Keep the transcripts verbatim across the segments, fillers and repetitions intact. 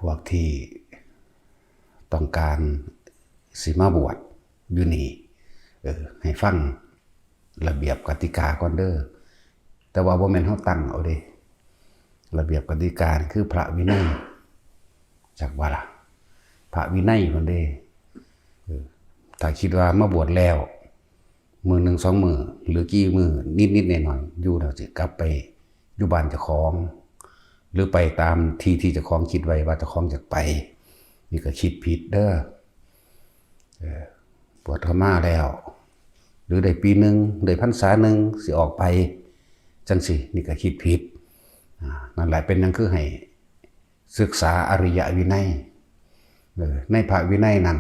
พวกที่ต้องการสิมาบวชอยู่นี่ เออ ให้ฟังระเบียบกติกาก่อนเด้อ แต่ว่าบ่แม่นเฮาตั้งเอาเด้ ระเบียบกติกานี่คือพระวินัย จักว่าล่ะ พระวินัยมันเด้ เออ ถ้าคิดว่ามาบวชแล้ว มื้อหนึ่งสองมื้อ หรือกี่มื้อ นิดๆหน่อยๆ อยู่แล้วสิกลับไปอยู่บ้านเจ้าของ หรือไปตามที่ที่เจ้าของคิดไว้ว่าเจ้าของอยากไป นี่ก็คิดผิดเด้อ เออ บวชเข้ามาแล้ว หรือได้ปีหนึ่ง ได้พรรษาหนึ่ง สิออกไป จังสิ นี่ก็คิดผิด อ่า นั่นแหละเป็นหยังคือให้ศึกษาอริยวินัย เออ ในพระวินัยนั้น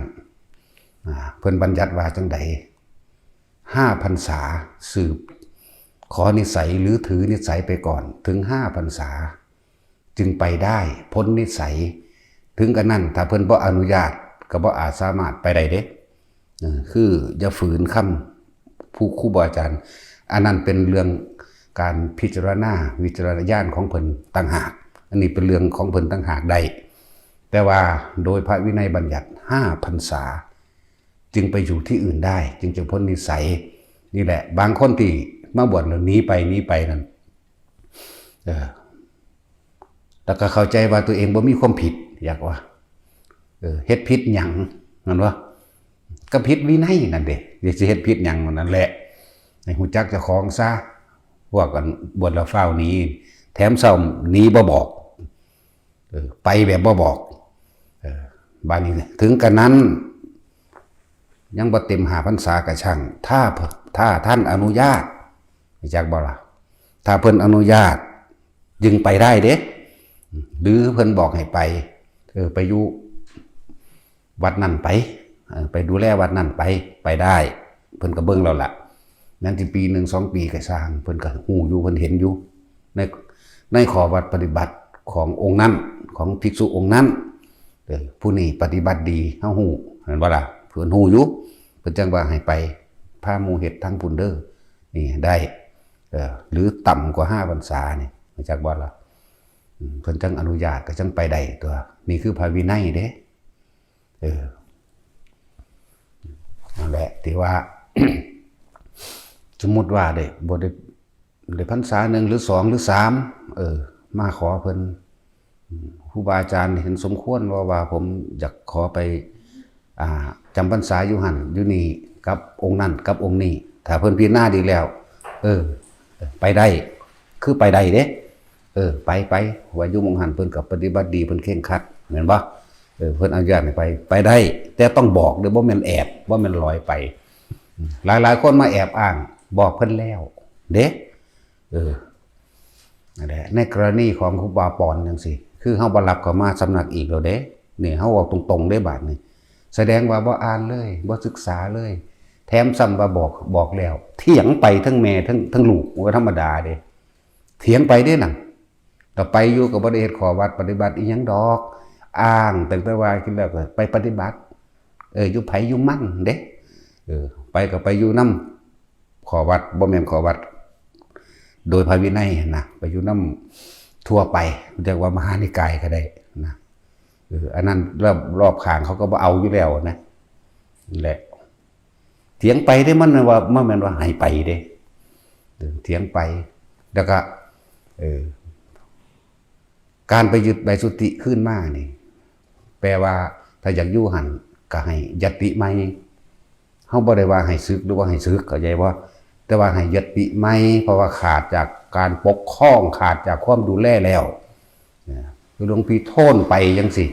อ่า เพิ่นบัญญัติว่าจังใด ห้าพรรษาสืบ ขอนิสัยหรือถือนิสัยไปก่อน ถึงห้าพรรษา จึงไปได้ พ้นนิสัย ถึงกันนั้น ถ้าเพิ่นบ่อนุญาต ก็บ่อาจสามารถไปได้เด้ เออ คืออย่าฝืนคำผู้ครูบาอาจารย์ อันนั้นเป็นเรื่องการพิจารณา วิจารณญาณของเพิ่นต่างหาก อันนี้เป็นเรื่องของเพิ่นต่างหากได้ แต่ว่าโดยพระวินัยบัญญัติ ห้าพรรษา จึงไปอยู่ที่อื่นได้ จึงจะพ้นนิสัย นี่แหละ บางคนที่มาบวชแล้วหนีไป หนีไปนั่น เออ แล้วก็เข้าใจว่าตัวเองบ่มีความผิด อยากว่า เออ เฮ็ดผิดหยัง นั่นวะ ก็ผิดวินัยนั่นเด้ อยากสิเฮ็ดผิดหยังนั่นแหละ ให้ฮู้จักเจ้าของซะ พวกกันบวชแล้วฟ้าวหนี แถมซ้ำหนีบ่บอก เออ ไปแบบบ่บอก เออ บาดนี้ถึงกันนั้น ยังบ่เต็มห้าพรรษาก็ช่าง ถ้า ถ้าท่านอนุญาต รู้จักบ่ล่ะ ถ้าเพิ่นอนุญาต จึงไปได้เด้ หรือเพิ่นบอกให้ไป เออ ไปอยู่วัดนั่นไป เออ ไปดูแลวัดนั่นไป ไปได้ เพิ่นก็เบิ่งแล้วล่ะ นั่นสิปีหนึ่งสองปีก็ช่าง เพิ่นก็ฮู้อยู่ เพิ่นเห็นอยู่ ใน ในข้อวัดปฏิบัติขององค์นั้น ของภิกษุองค์นั้น เออ ผู้นี้ปฏิบัติดี เฮาฮู้ เห็นบ่ล่ะ เพิ่นฮู้อยู่ เพิ่นจั่งว่าให้ไป พาหมู่เฮ็ดทางพุ้นเด้อ นี่ได้ เออ หรือต่ำกว่าห้าพรรษานี่ รู้จักบ่ล่ะ อืม เพิ่นจั่งอนุญาต ก็จั่งไปได้ตัว นี่คือพระวินัยเด้ เออ นั่นแหละ ที่ว่า สมมุติว่าได้ บ่ได้ ได้พรรษาหนึ่งหรือสองหรือสาม เออ มาขอเพิ่น อืม ครูบาอาจารย์เห็นสมควรว่า ว่าผมอยากขอไป อ่า จำพรรษาอยู่หั่นอยู่นี่ กับองค์นั้นกับองค์นี้ ถ้าเพิ่นพิจารณาดีแล้ว เออ ไปได้ คือไปได้เด้ เออ ไป ไป ว่าอยู่หม่องหั่นเพิ่นก็ปฏิบัติดี เพิ่นเคร่งครัด แม่นบ่ เออ เพิ่นอนุญาตให้ไป ไปได้ แต่ต้องบอกเด้อ บ่แม่นแอบ บ่แม่นลอยไป อืม หลายๆคนมาแอบอ้าง บอกเพิ่นแล้วเด้ เออ นั่นแหละ ในกรณีของครูบาปอนจั่งซี้ คือเฮาบ่รับเข้ามาสำนักอีกแล้วเด้ นี่เฮาเว้าตรงๆเด้บาดนี้ แสดงว่าบ่อ่านเลย บ่ศึกษาเลย แถมซ้ำว่าบอก บอกแล้ว เถียงไปทั้งแม่ทั้ง ทั้งลูก มันก็ธรรมดาเด้ เถียงไปเด้นั่น ก็ไปอยู่ก็บ่ได้เฮ็ดข้อวัดปฏิบัติอีหยังดอก อ้างตั้งแต่ว่าคิดแล้วก็ไปปฏิบัติ เออ อยู่ไผอยู่มันเด้ เออ ไปก็ไปอยู่นำข้อวัด บ่แม่นข้อวัด โดยพระวินัยหั้นนะ ไปอยู่นำทั่วไป เรียกว่ามหานิกายก็ได้นะ เออ อันนั้นรอบ รอบข้างเขาก็บ่เอาอยู่แล้วนะ นั่นแหละ เถียงไปเด้ มันว่า มันแม่นว่าให้ไปเด้ เออ เถียงไป แล้วก็ เออ การไปยึดใบสุทธิคืนมานี่ แปลว่าถ้าอยากอยู่หั่นก็ให้ยติใหม่ เฮาบ่ได้ว่าให้สึกหรือว่าให้สึก เข้าใจบ่ แต่ว่าให้ยติใหม่ เพราะว่าขาดจากการปกครอง ขาดจากความดูแลแล้ว นะ คือหลวงพี่โทนไปจั่งซี้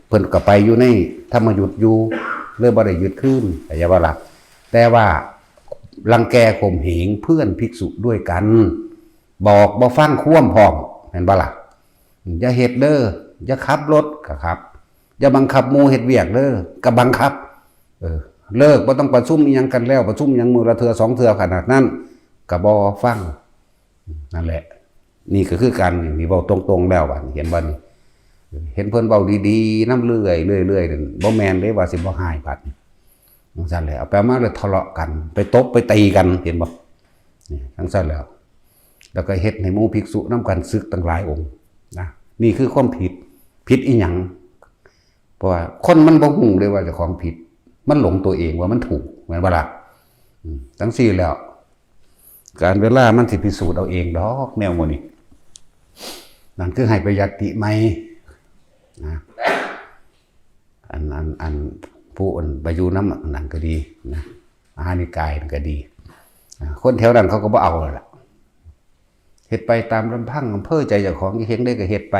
เพิ่นก็ไปอยู่ในธรรมยุทธ์อยู่ เลยบ่ได้ยึดคืน เข้าใจบ่ล่ะ แต่ว่ารังแกข่มเหงเพื่อนภิกษุด้วยกัน บอกบ่ฟังความพร้อม แม่นบ่ล่ะ อย่าเฮ็ดเด้อ อย่าขับรถ ก็ขับ อย่าบังคับหมู่เฮ็ดเวียกเด้อ ก็บังคับ เออ เลิก บ่ต้องประชุมอิหยังกันแล้ว ประชุมหยังมื้อละเทื่อสองเทื่อขนาดนั้น ก็บ่ฟัง นั่นแหละ นี่ก็คือการ นี่เว้าตรงๆแล้วบาดนี้ เห็นบ่นี่ เห็นเพิ่นเว้าดีๆนำเรื่อยๆ เรื่อยๆนั่น บ่แม่นเด้ว่าสิบ่ฮ้ายบาดนี้ จั่งซั้นแหละ เอาไปมาแล้วทะเลาะกัน ไปตบไปตีกัน เห็นบ่ นี่ จั่งซั้นแล้ว แล้วก็เฮ็ดให้หมู่ภิกษุนำกันสึกตั้งหลายองค์นะ นี่คือความผิด ผิดอีหยัง เพราะว่าคนมันบ่ฮู้เลยว่าเจ้าของผิด มันหลงตัวเองว่ามันถูก แม่นบ่ล่ะ? อืม จั่งซี้แล้ว การเวลามันสิพิสูจน์เอาเองดอกแนวหมู่นี้ นั่นคือให้ไปยัตติใหม่นะ อัน อัน อันผู้อันไปอยู่นำนั่นก็ดีนะ มหานิกายนั่นก็ดี อ่า คนแถวนั้นเขาก็บ่เอาแล้วล่ะ เฮ็ดไปตามลำพัง อำเภอใจเจ้าของ เฮ็ดได้ก็เฮ็ดไป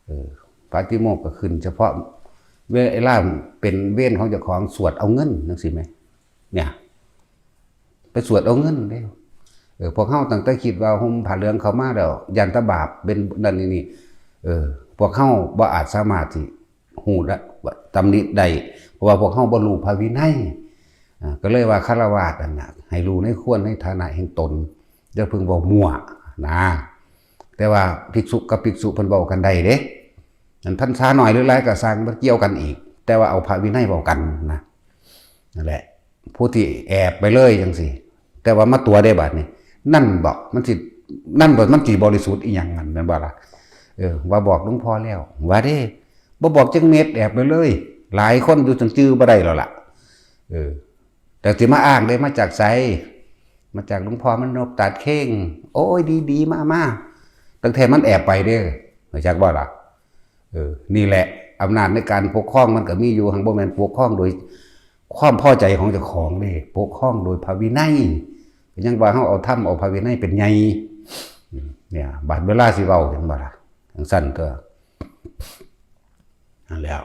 เออ ปาฏิโมกข์ก็ขึ้นเฉพาะเวลาเป็นเวรของเจ้าของ สวดเอาเงินจั่งซี้แหม เนี่ย ไปสวดเอาเงินเด้ เออ พวกเฮาตั้งแต่คิดว่าห่มผ้าเหลืองเข้ามาแล้ว ย้านแต่บาปเป็นนั่นนี่นี่ เออ พวกเฮาบ่อาจสามารถสิฮู้ได้ ตำหนิได้ เพราะว่าพวกเฮาบ่รู้พระวินัย อ่า ก็เลยว่าฆราวาสนั่นน่ะ ให้รู้ในควรในฐานะแห่งตน อย่าเพิ่งเว้ามั่วนะ แต่ว่าภิกษุกับภิกษุเพิ่นเว้ากันได้เด้ อันพรรษาน้อยหรือหลายก็ซ่าง บ่เกี่ยวกันอีก แต่ว่าเอาพระวินัยเว้ากันนะ นั่นแหละ ผู้ที่แอบไปเลยจั่งซี้ แต่ว่ามาตั๋วได้บาดนี้ นั่นบ่ มันสิ นั่นบ่ มันสิบริสุทธิ์อีหยังนั่น แม่นบ่ล่ะ? เออ ว่าบอกหลวงพ่อแล้ว ว่าเด้ บ่บอกจักเม็ด แอบไปเลย หลายคนอยู่จนจื่อบ่ได้แล้วล่ะ เออ แต่สิมาอ้างได้มาจากไส มาจากหลวงพ่อมานพตาดเข่ง โอ้ย ดีๆ มาๆ ตั้งแต่มันแอบไปเด้อ รู้จักบ่ล่ะ? เออ นี่แหละ อำนาจในการปกครองมันก็มีอยู่ หั้นบ่แม่นปกครองโดยความพอใจของเจ้าของเด้ ปกครองโดยพระวินัย ก็ยังว่าเฮาเอาธรรมเอาพระวินัยเป็นใหญ่ เนี่ย บาดเวลาสิเว้า เห็นบ่ล่ะ? จั่งซั้นก็ นั่นแหล้ว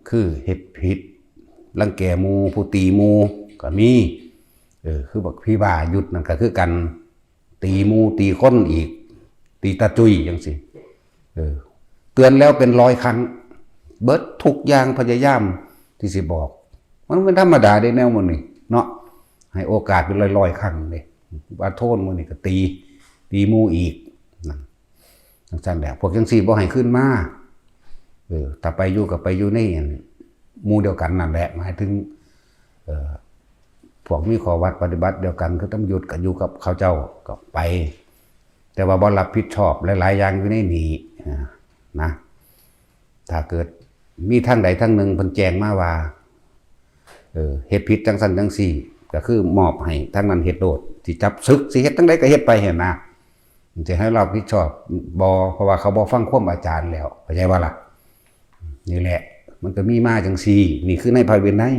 คือเฮ็ดผิด รังแกหมู่ ผู้ตีหมู่ก็มี เออ คือบักผีบ้ายุทธนั่นก็คือกัน ตีหมู่ ตีคนอีก ตีตาจุ้ยจั่งซี้ เออ เตือนแล้วเป็นร้อยครั้ง เบิดทุกอย่างพยายามที่สิบอก มันเป็นธรรมดาเด้แนวหมู่นี้เนาะ ให้โอกาสเป็นร้อยๆ ครั้งเด้ ว่าโทษหมู่นี้ก็ตี ตีหมู่อีก นั่น จั่งซั้นแหละ พวกจั่งซี้บ่ให้คืนมา เออ ถ้าไปอยู่ก็ไปอยู่ในอันหมู่เดียวกันนั่นแหละ หมายถึง เอ่อ พวกมีข้อวัดปฏิบัติเดียวกัน คือธรรมยุทธก็อยู่กับเขาเจ้าก็ไป แต่ว่าบ่รับผิดชอบหลายๆ อย่างอยู่ในนี้ อ่า นะ ถ้าเกิดมีทางใดทางหนึ่งเพิ่นแจ้งมาว่า เออ เฮ็ดผิดจั่งซั้นจั่งซี้ ก็คือมอบให้ทางนั้นเฮ็ดโลด สิจับสึก สิเฮ็ดจั่งใดก็เฮ็ดไปหั้นนะ มันสิให้รับผิดชอบบ่ เพราะว่าเขาบ่ฟังความอาจารย์แล้ว เข้าใจบ่ล่ะ? นี่แหละ มันก็มีมาจั่งซี้ นี่คือในพระวินัย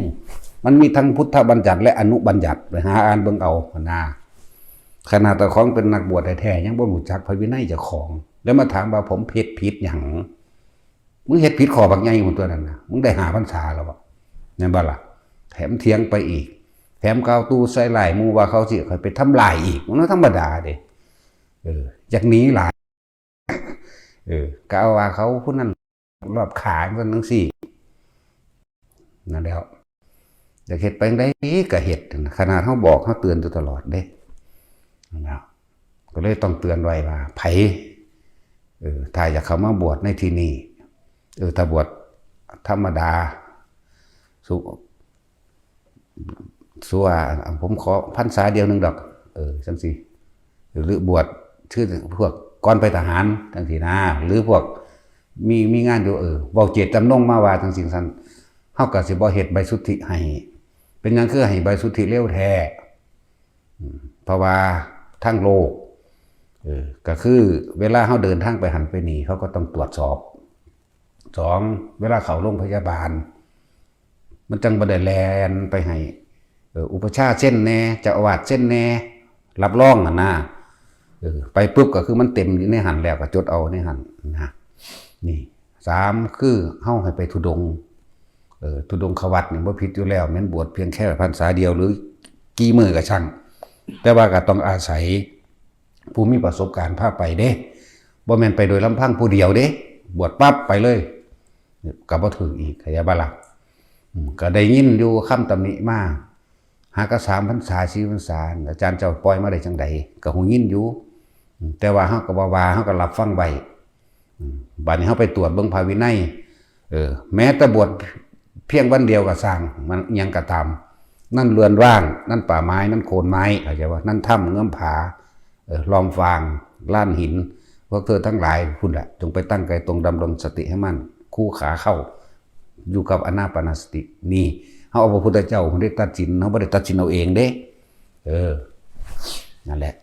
มันมีทั้งพุทธบัญญัติและอนุบัญญัติ ไปหาอ่านเบิ่งเอาหั้นนะ ขนาดเจ้าของเป็นนักบวชแท้ๆ ยังบ่รู้จักพระวินัยเจ้าของ แล้วมาถามว่าผมเฮ็ดผิดหยัง? มึงเฮ็ดผิดข้อบักใหญ่หมดตัวนั้นนะ มึงได้ห้าพรรษาแล้วบ่ แม่นบ่ล่ะ? แถมเถียงไปอีก แถมกล่าวตู่ใส่ร้ายหมู่ว่าเขาสิข้อยไปทำลายอีก มันธรรมดาเด้ เออ อยากหนีหลาย เออ ก็เอาว่าเขาผู้นั้นรอบขาจั่งซี้ นั่นแหล้ว อยากเฮ็ดไปจั่งใดก็เฮ็ด ขนาดเฮาบอกเฮาเตือนอยู่ตลอดเด้ นั่นแหละ ก็เลยต้องเตือนไว้ว่า ไผ เออ ถ้าอยากเข้ามาบวชในที่นี่ เออ ถ้าบวชธรรมดา สุ สัว ผมขอพรรษาเดียวหนึ่งดอก เออ จั่งซี้ หรือบวชคือพวกก่อนไปทหารจั่งซี้นะ หรือพวกมี มีงานอยู่ เออ เว้าเจตจำนงมาว่าจั่งซี้ซั้น เฮาก็สิบ่เฮ็ดใบสุทธิให้ เป็นหยังคือให้ใบสุทธิเร็วแท้ อืม เพราะว่าทางโลก เออ ก็คือเวลาเฮาเดินทางไปหั้นไปนี่ เขาก็ต้องตรวจสอบ สอง เวลาเข้าโรงพยาบาล มันจั่งบ่ได้แล่นไปให้ เออ อุปัชฌาย์เซ็นแหน่ เจ้าอาวาสเซ็นแหน่ รับรองหั้นนะ เออ ไปปุ๊บก็คือมันเต็มอยู่ในหั้นแล้ว ก็จดเอาในหั้นนะ นี่ สาม คือเฮาให้ไปธุดงค์ เออ ธุดงควัตรนี่บ่ผิดอยู่แล้ว แม่นบวชเพียงแค่พรรษาเดียวหรือกี่มื้อก็ช่าง แต่ว่าก็ต้องอาศัยผู้มีประสบการณ์พาไปเด้ บ่แม่นไปโดยลำพังผู้เดียวเด้ บวชปั๊บไปเลย ก็บ่ถืกอีก เข้าใจบ่ล่ะ? อืม ก็ได้ยินอยู่คำตำหนิมา หากะสามพรรษา สี่พรรษา อาจารย์เจ้าปล่อยมาได้จั่งใด ก็ฮู้ยินอยู่ อืม แต่ว่าเฮาก็บ่ว่า เฮาก็รับฟังไว้ อืม บัดนี้เฮาไปตรวจเบิ่งพระวินัย เออ แม้แต่บวชเพียงวันเดียวก็ซ่าง มันอิหยังก็ตาม นั่นเรือนว่าง นั่นป่าไม้ นั่นโคนไม้ เข้าใจบ่? นั่นถ้ำเงื้อมผา เออ ลอมฟาง ลานหิน พวกเธอทั้งหลายพุ้นแหละ จงไปตั้งกายตรงดำรงสติให้มั่น คู่ขาเข้า อยู่กับอานาปานสติ นี่ เฮาเอาพระพุทธเจ้าพุ้นได้ตัดสิน เฮาบ่ได้ตัดสินเอาเองเด้ เออ นั่นแหละ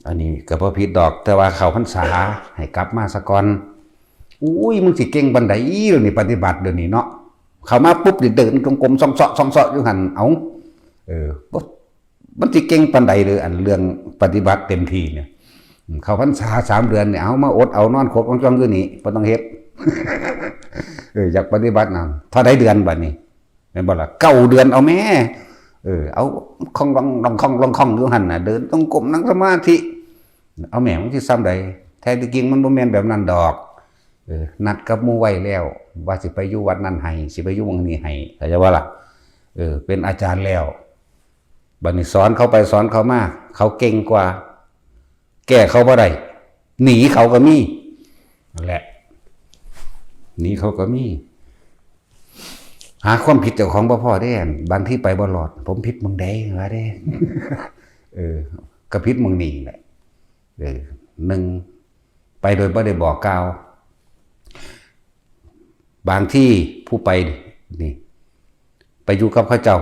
อันนี้ก็บ่ผิดดอก แต่ว่าเข้าพรรษาให้กลับมาซะก่อน อุ้ย มึงสิเก่งปานใดเดี๋ยวนี้ ปฏิบัติเดี๋ยวนี้เนาะ เข้ามาปุ๊บนี่เดินจงกรมส่องเซาะส่องเซาะอยู่หั่น เอ้า เออ บ่ มันสิเก่งปานใดเลย อันเรื่องปฏิบัติเต็มที่เนี่ย อืม เข้าพรรษาสามเดือนเนี่ย เอามาอดเอานอนขบกองจ้องอยู่นี่ บ่ต้องเฮ็ด เออ อยากปฏิบัตินะ เท่าใดเดือนบัดนี้ แม่นบ่ล่ะ เก้าเดือนเอาแม่ เออ เอาคล่องลองลองคล่องลองคล่องอยู่หั่นน่ะ เดินจงกรมนั่งสมาธิ เอาแม่ มันสิส่ำใด แท้ที่จริงมันบ่แม่นแบบนั้นดอก เออ นัดกับหมู่ไว้แล้ว ว่าสิไปอยู่วัดนั้นให้ สิไปอยู่หม่องนี้ให้ เข้าใจบ่ล่ะ เออ เป็นอาจารย์แล้ว บัดนี้สอนเขาไปสอนเขามา เขาเก่งกว่า แก้เขาบ่ได้ หนีเขาก็มี นั่นแหละ หนีเขาก็มี หาความผิดเจ้าของบ่พ้อเด้ บางทีไปบ่รอด ผมผิดหม่องใดว่าเด้ เออ ก็ผิดหม่องนี้แหละ เออ หนึ่ง ไปโดยบ่ได้บอกกล่าว บางทีผู้ไปนี่ ไปอยู่กับเขาเจ้า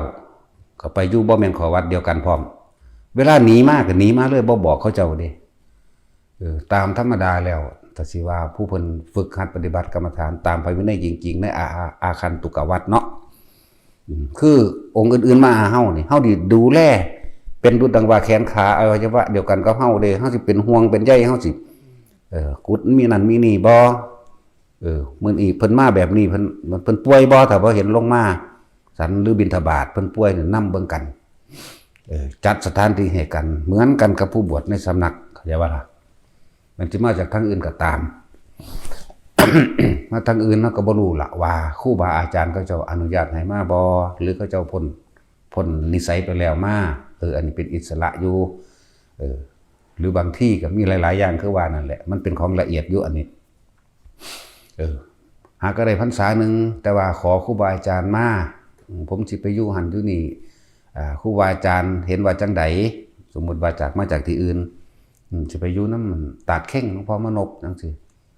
ก็ไปอยู่บ่แม่นขอวัดเดียวกันพร้อม เวลาหนีมาก็หนีมาเลย บ่บอกเขาเจ้าเด้ เออ ตามธรรมดาแล้ว ถ้าสิว่าผู้เพิ่นฝึกหัดปฏิบัติกรรมฐานตามพระวินัยจริงๆ ในอา อา อาคันตุกวัตรเนาะ อืม คือองค์อื่นๆ มาหาเฮานี่ เฮาดีดูแล เป็นดุจดังว่าแขนขาอวัยวะเดียวกันกับเฮาเด้ เฮาสิเป็นห่วงเป็นใย เฮาสิ เออ กุดมีนั่นมีนี่บ่ เออ มื้อนี้เพิ่นมาแบบนี้ เพิ่น เพิ่นป่วยบ่ ถ้าบ่เห็นลงมาฉันหรือบิณฑบาต เพิ่นป่วยนี่นำเบิ่งกัน เออ จัดสถานที่ให้กัน เหมือนกันกับผู้บวชในสำนัก เข้าใจบ่ล่ะ มันสิมาจากทางอื่นก็ตาม มาทางอื่นเราก็บ่รู้ละว่าครูบาอาจารย์เขาเจ้าอนุญาตให้มาบ่ หรือเขาเจ้าพ้น พ้นนิสัยไปแล้วมา เออ อันนี้เป็นอิสระอยู่ เออ หรือบางที่ก็มีหลายๆ อย่างคือว่านั่นแหละ มันเป็นของละเอียดอยู่อันนี้ เออ หากก็ได้พรรษาหนึ่ง แต่ว่าขอครูบาอาจารย์มา อืม ผมสิไปอยู่หั่นอยู่นี่ อ่า ครูบาอาจารย์เห็นว่าจังใด สมมุติว่าจาก มาจากที่อื่น อืม สิไปอยู่นำตาดเข่งหลวงพ่อมนกจังซี่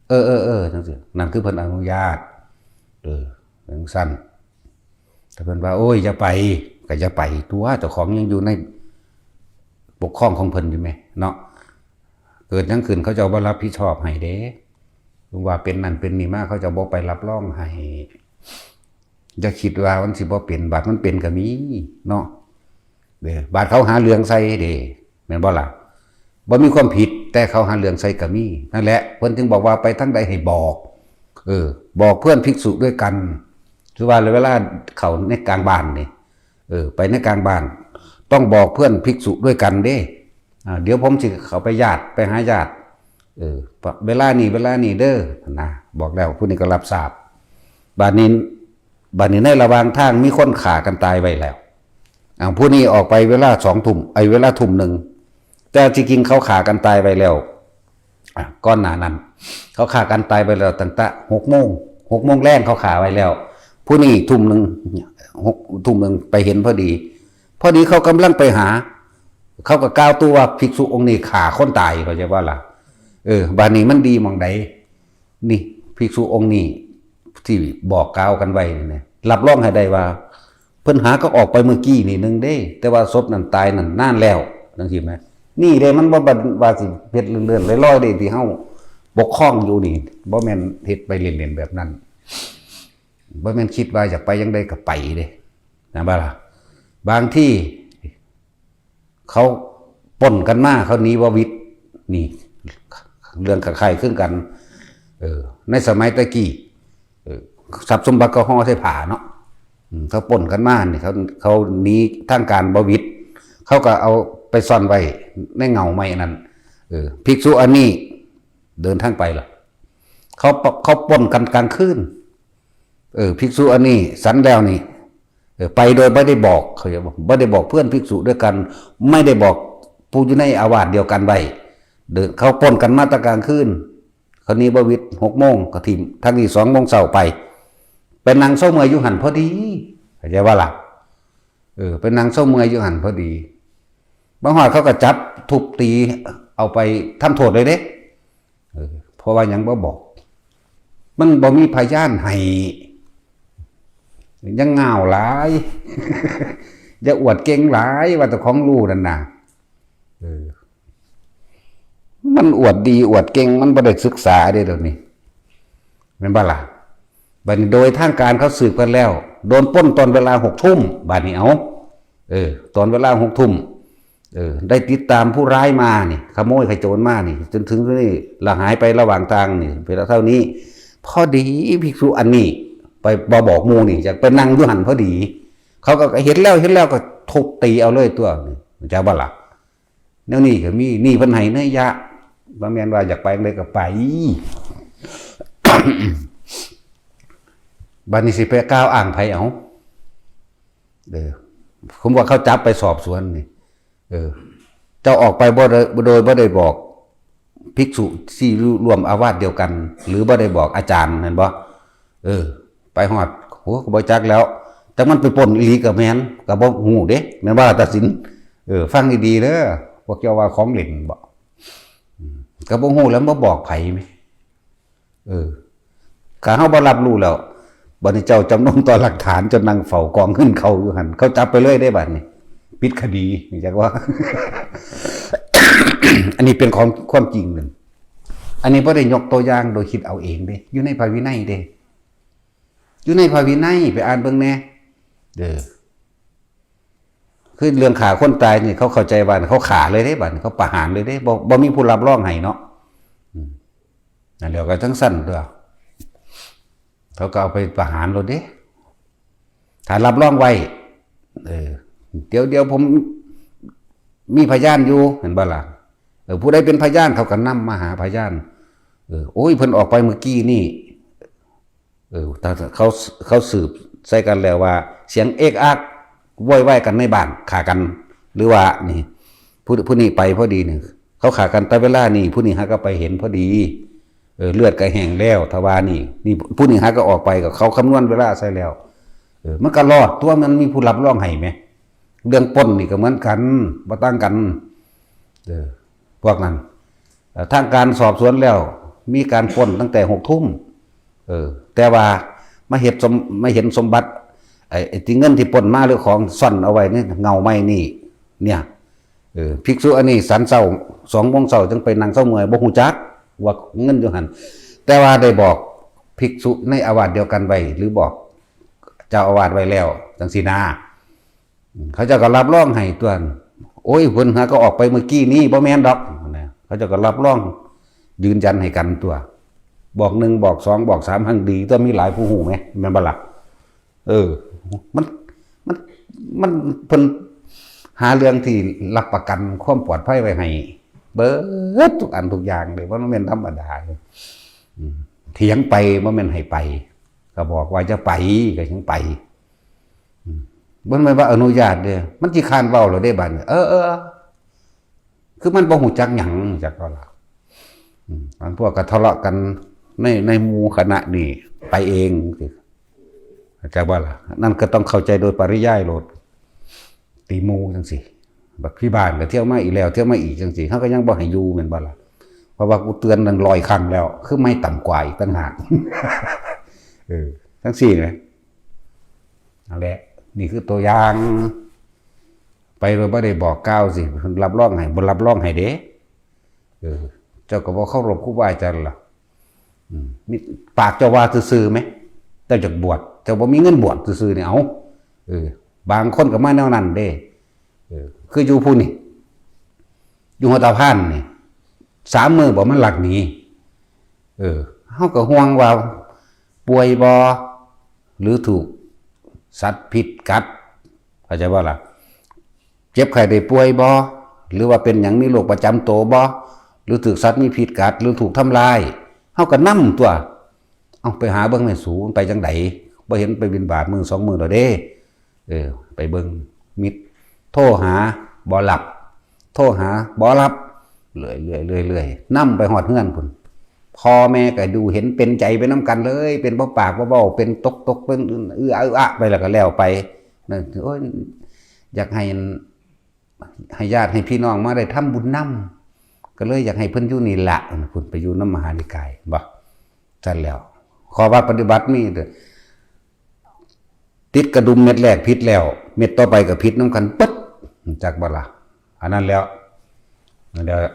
เออ เออ เออ จังซี่ นั่นคือเพิ่นอนุญาต เออ จังซั่น ถ้าเพิ่นว่า โอ้ย อย่าไป ก็อย่าไปตั๊ว เจ้าของยังอยู่ในปกครองของเพิ่นอยู่แหมเนาะ เกิดหยังขึ้นเขาเจ้าบ่รับผิดชอบให้เด้ ว่าเป็นนั่นเป็นนี่มา เขาเจ้าบ่ไปรับรองให้ อย่าคิดว่ามันสิบ่เป็น บาดมันเป็นก็มีเนาะ เด้ บาดเขาหาเรื่องใส่เด้ แม่นบ่ล่ะ บ่มีความผิด แต่เขาหาเรื่องใส่ก็มี นั่นแหละ เพิ่นจึงบอกว่าไปทางใดให้บอก เออ บอกเพื่อนภิกษุด้วยกัน คือว่าเวลาเข้าในกลางบ้านนี่ เออ ไปในกลางบ้าน ต้องบอกเพื่อนภิกษุด้วยกันเด้ อ่า เดี๋ยวผมสิเข้าไปญาติ ไปหาญาติ เออ เวลานี้ เวลานี้เด้อ นะ บอกแล้ว ผู้นี้ก็รับทราบ บาดนี้ บาดนี้ในระหว่างทางมีคนฆ่ากันตายไว้แล้ว อ่า ผู้นี้ออกไปเวลาสองทุ่ม ไอ้เวลาทุ่มหนึ่ง แต่ที่จริงเขาฆ่ากันตายไว้แล้ว อ่ะ ก่อนหน้านั้น เขาฆ่ากันตายไปแล้วตั้งแต่หกโมง หกโมงแลงเขาฆ่าไว้แล้ว ผู้นี้ทุ่มหนึ่ง หก ทุ่มหนึ่งไปเห็นพอดี พอดีเขากำลังไปหา เขาก็กล่าวตัวว่าภิกษุองค์นี้ฆ่าคนตาย เข้าใจบ่ล่ะ เออ บาดนี้มันดีหม่องใด นี่ ภิกษุองค์นี้ที่บอกกล่าวกันไว้นี่นะ รับรองให้ได้ว่า เพิ่นหาก็ออกไปเมื่อกี้นี่หนึ่งเด้ แต่ว่าศพนั้นตายนั่นนานแล้ว จังซี่แหม นี่เด้ มันบ่ว่าสิเฮ็ดเลื่อนๆลอยๆเด้ ที่เฮาปกครองอยู่นี่ บ่แม่นเฮ็ดไปเล่นๆแบบนั้น บ่แม่นคิดว่าอยากไปจั่งใดก็ไปเด้ นะบ่ล่ะ บางที เขาปล้นกันมา เขาหนีบ่หวิด นี่ เรื่องคล้ายๆคือกัน เออ ในสมัยแต่กี้ เออ ทรัพย์สมบัติเขาห่อใส่ผ้าเนาะ อืม เขาปล้นกันมานี่ เขา เขาหนีทางการบ่หวิด เขาก็เอาไปซ่อนไว้ในเงาไม้นั่น เออ ภิกษุอันนี้เดินทางไปล่ะ เขา เขาปล้นกันกลางคืน เออ ภิกษุอันนี้สันแล้วนี่ เออ ไปโดยไม่ได้บอก เขาจะบอก ไม่ได้บอกเพื่อนภิกษุด้วยกัน ไม่ได้บอกผู้อยู่ในอาวาสเดียวกันไว้ เดิน เขาปล้นกันมาแต่กลางคืน เขาหนีบ่หวิด หกโมงก็ถิ่ม ทางนี้สองโมงเช้าไป ไปนั่งเซาเมื่อยอยู่หั่นพอดี เข้าใจบ่ล่ะ เออ ไปนั่งเซาเมื่อยอยู่หั่นพอดี มาฮอดเขาก็จับทุบตี เอาไปทำโทษเลยเด้ ราะว่าหยังบ่บอก มันบ่มีพยานให้ ยังง่าวหลาย อย่าอวดเก่งหลาย ว่าเจ้าของรู้นั่นน่ะ เออ มันอวดดีอวดเก่ง มันบ่ได้ศึกษาเด้เดี๋ยวนี้ แม่นบ่ล่ะ บัดนี้โดยทางการเขาสืบกันแล้ว โดนปล้นตอนเวลาหกทุ่ม บัดนี้เอา เออ ตอนเวลาหกทุ่ม เออ ได้ติดตามผู้ร้ายมานี่ ขโมยขโจรมานี่ จนถึงนี่ ละหายไประหว่างทางนี่ เป็นเท่านี้ พอดีภิกษุอันนี้ ไปบ่บอกหมู่นี่ อยากไปนั่งอยู่หั่นพอดี เขาก็เห็นแล้ว เห็นแล้วก็ทุบตีเอาเลยตัวนี่ เจ้าบ่ล่ะ แนวนี้ก็มี นี่เพิ่นให้นัยยะ บ่แม่นว่าอยากไปจั่งใดก็ไป บัดนี้สิไปกล่าวอ้างไผเอา เออ ผมว่าเขาจับไปสอบสวนนี่ เออ เจ้าออกไปบ่ได้ โดยบ่ได้บอกภิกษุที่ร่วมอาวาสเดียวกัน หรือบ่ได้บอกอาจารย์ แม่นบ่ เออ ไปฮอด โห ก็บ่จักแล้ว จักมันไปปล้นอีหลีก็แม่น ก็บ่ฮู้เด้ แม่นบ่ล่ะ ตัดสิน เออ ฟังดีๆเด้อ พวกเจ้าว่าของเล่นบ่ อืม ก็บ่ฮู้แล้ว บ่บอกไผแหม เออ ถ้าเฮาบ่รับรู้แล้ว บัดนี้เจ้าจำนนต่อหลักฐาน จนนั่งเฝ้ากองเงินเขาอยู่หั่น เขาจับไปเลยเด้บัดนี้ ปิดคดี จักว่า อันนี้เป็นของความจริงนั่น อันนี้บ่ได้ยกตัวอย่างโดยคิดเอาเองเด้ อยู่ในพระวินัยเด้ อยู่ในพระวินัย ไปอ่านเบิ่งแหน่ เด้อ คือเรื่องฆ่าคนตายนี่ เขาเข้าใจว่าเขาฆ่าเลยเด้ บัดนี้เขาประหารเลยเด้ บ่ บ่มีผู้รับรองให้เนาะ อืม นั่นแหละ ก็จั่งซั่นตัว เขาก็เอาไปประหารโลดเด้ ถ้ารับรองไว้ เออ เดี๋ยว เดี๋ยวผมมีพยานอยู่ แม่นบ่ล่ะ เออ ผู้ใดเป็นพยาน เขาก็นำมาหาพยาน เออ โอ้ย เพิ่นออกไปเมื่อกี้นี่ เออ ถ้าเขา เขาสืบใส่กันแล้วว่า เสียงเอะอะโวยวายกันในบ้าน ฆ่ากัน หรือว่านี่ ผู้ ผู้นี้ไปพอดีนี่ เขาฆ่ากันแต่เวลานี่ ผู้นี้หาก็ไปเห็นพอดี เออ เลือดก็แห้งแล้ว ถ้าว่านี่ นี่ ผู้นี้หาก็ออกไป ก็เขาคำนวณเวลาใส่แล้ว เออ มันก็รอดตัว มันมีผู้รับรองให้แหม เรื่องปล้นนี่ก็เหมือนกัน บ่ต่างกัน เออ พวกนั้น เอ่อ ทางการสอบสวนแล้ว มีการปล้นตั้งแต่หกทุ่ม เออ แต่ว่ามาเห็นสม มาเห็นสมบัติ ไอ้ ไอ้ที่เงินที่ปล้นมาหรือของซ่อนเอาไว้ในเงาไม้นี่ เนี่ย เออ ภิกษุอันนี้สันเช้า สองโมงเช้าจึงไปนั่งเซาเมื่อย บ่ฮู้จักว่าเงินอยู่หั่น แต่ว่าได้บอกภิกษุในอาวาสเดียวกันไว้ หรือบอกเจ้าอาวาสไว้แล้ว จั่งซี้นา อืม เขาเจ้าก็รับรองให้ตัว โอ้ย เพิ่นหาก็ออกไปเมื่อกี้นี้ บ่แม่นดอก นะ เขาเจ้าก็รับรอง ยืนยันให้กันตัว บอกหนึ่ง บอกสอง บอกสาม หั่งดีตัว มีหลายผู้ฮู้แหม แม่นบ่ล่ะ เออ มัน มัน มัน เพิ่นหาเรื่องที่รับประกันความปลอดภัยไว้ให้ เบิดทุกอันทุกอย่างเลย บ่แม่นธรรมดาเลย อืม เถียงไป บ่แม่นให้ไป ก็บอกว่าจะไป ก็ยังไป อืม บ่แม่นว่าอนุญาตเด้ มันสิค้านเว้าแล้วเด้บัดนี้ เออ เออ คือมันบ่ฮู้จักหยัง จักก็ล่ะ อืม บางพวกก็ทะเลาะกันใน ในหมู่คณะนี่ ไปเองสิ เข้าใจบ่ล่ะ นั่นก็ต้องเข้าใจโดยปริยายโลด ตีหมู่จั่งซี้ บักที่บ้านก็เที่ยวมาอีกแล้ว เที่ยวมาอีกจั่งซี้ เขาก็ยังบ่ให้อยู่แม่นบ่ล่ะ เพราะว่ากูเตือนตั้งร้อยครั้งแล้ว คือไม่ต่ำกว่าอีกต่างหาก เออ จั่งซี้นะ นั่นแหละ นี่คือตัวอย่าง ไปโดยบ่ได้บอกกล่าวสิ รับรองให้ บ่รับรองให้เด้ เออ เจ้าก็บ่เคารพครูบาอาจารย์ล่ะ อืม มีปากเจ้าว่าซื่อๆไหม เจ้าอยากบวช เจ้าบ่มีเงินบวชซื่อๆเนี่ย เอา เออ บางคนก็มาแนวนั้นเด้ เออ คืออยู่ผู้นี่ อยู่หัวตาพานนี่ สามมื้อบ่มันลักหนี เออ เฮาก็ห่วงว่าป่วยบ่ หรือถูกสัตว์พิษกัด เข้าใจบ่ล่ะ เจ็บไข้ได้ป่วยบ่ หรือว่าเป็นหยังมีโรคประจำตัวบ่ หรือถูกสัตว์มีพิษกัด หรือถูกทำลาย เฮาก็นำตัว เอาไปหาเบิ่งแม่สู มันไปจั่งใด บ่เห็นไปบิณฑบาตมื้อสองมื้อแล้วเด้ เออ ไปเบิ่ง มิตร โทรหา บ่รับ โทรหา บ่รับ เรื่อยๆ เรื่อยๆ นำไปฮอดเฮือนพุ้น พ่อแม่ก็ดูเห็นเป็นใจไปนำกันเลย เป็นบ่ปากบ่เว้า เป็นตกๆ เป็นอื้ออาอื้ออาไปแล้วก็แล้วไป นั่น โอ้ย อยากให้ ให้ญาติให้พี่น้องมาได้ทำบุญนำ ก็เลยอยากให้เพิ่นอยู่นี่ละ เพิ่นไปอยู่นำมหานิกายบ่ ซั่นแล้ว ข้อวัดปฏิบัติมีเด้อ ติดกระดุมเม็ดแรกผิดแล้ว เม็ดต่อไปก็ผิดนำกันปึ๊ด จักบ่ล่ะ อันนั้นแล้ว นั่นแหละ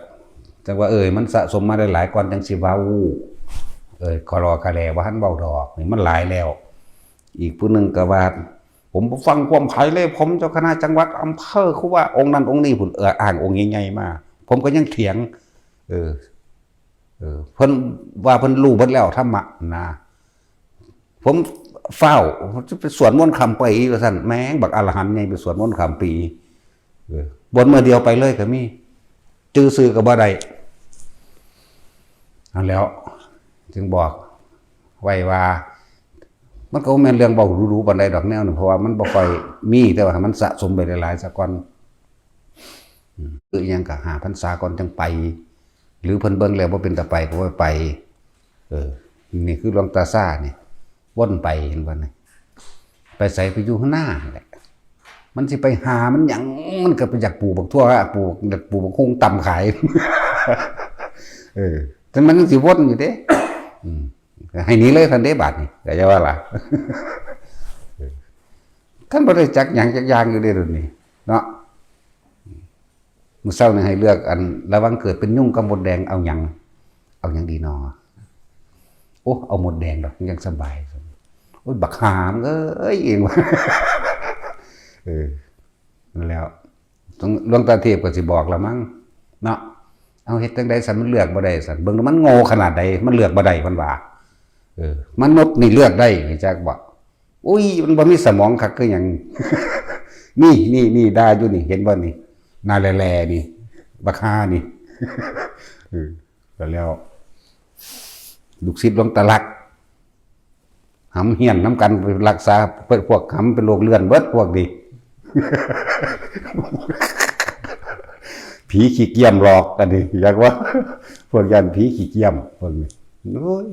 จักว่า เอ้ย มันสะสมมาได้หลายก่อนจังสิเว้า เอ้ย คอรอกะแลบ่ทันเว้าดอก นี่มันหลายแล้ว อีกผู้หนึ่งก็ว่า ผมบ่ฟังความไผเลย ผมเจ้าคณะจังหวัด อำเภอ ครูบาองค์นั้นองค์นี้พุ้น เออ อ้างองค์ใหญ่ๆมา ผมก็ยังเถียง เออ เออ เพิ่นว่าเพิ่นรู้เบิดแล้วธรรมะนะ ผมฟ้าว จะไปสวดมนต์ข้ามปีว่าซั่น แม่ง บักอรหันต์ใหญ่ไปสวดมนต์ข้ามปี เออ บวชมื้อเดียวไปเลยก็มี จื่อซื่อก็บ่ได้ นั่นแหล้ว จึงบอกไว้ว่า มันก็บ่แม่นเรื่องเว้าดูๆปานใดดอกแนวนี้ เพราะว่ามันบ่ค่อยมี แต่ว่าให้มันสะสมไปหลายๆซะก่อน อืม คืออิหยังก็ห้าพรรษาก่อนจังไป หรือเพิ่นเบิ่งแล้วบ่เป็นตาไปก็บ่ไป เออ นี่คือหลวงตาซ่านี่ วนไปเห็นบ่นี่ ไปไส ไปอยู่ข้างหน้านั่นแหละ มันสิไปหามันหยัง มันก็ไปอยากปลูกบักถั่ว ปลูก อยากปลูกบักฮุ่งตำขาย เออ แต่มันสิวนอยู่เด้ อืม ให้หนีเลยซั่นเด้ บาดนี้ ก็อย่าว่าล่ะ เออ คันบ่ได้จักหยังจักอย่างอยู่เด้ รุ่นนี้ เนาะ มื้อเช้านี่ให้เลือกอัน ระหว่างเกิดเป็นยุงกับมดแดง เอาหยัง เอาหยังดีนอ โอ้ เอามดแดงดอก มันยังสบาย โอ้ย บักหามเอ้ย เองว่า เออ นั่นแหล้ว หลวงตาเทพก็สิบอกละมั้ง เนาะ เอาเฮ็ดจั่งใดซั่น มันเลือกบ่ได้ซั่น เบิ่งดูมันโง่ขนาดใด มันเลือกบ่ได้ เพิ่นว่า เออ มนุษย์นี่เลือกได้ จักบ่ อุ้ย มันบ่มีสมองคักคือหยัง นี่ นี่ นี่ ด่าอยู่นี่ เห็นบ่นี่ หน้าแหล่ๆนี่ บักห่านี่ เออ ก็แล้ว ลูกศิษย์หลวงตาลักษณ์ หำเฮี้ยนนำกัน ไปรักษา พวกหำเป็นโรคเลื่อนเบิดพวกนี้ ผีขี้เกียมหลอก อันนี้ อยากว่า พวกย้านผีขี้เกียม พวกนี้ โอ้ย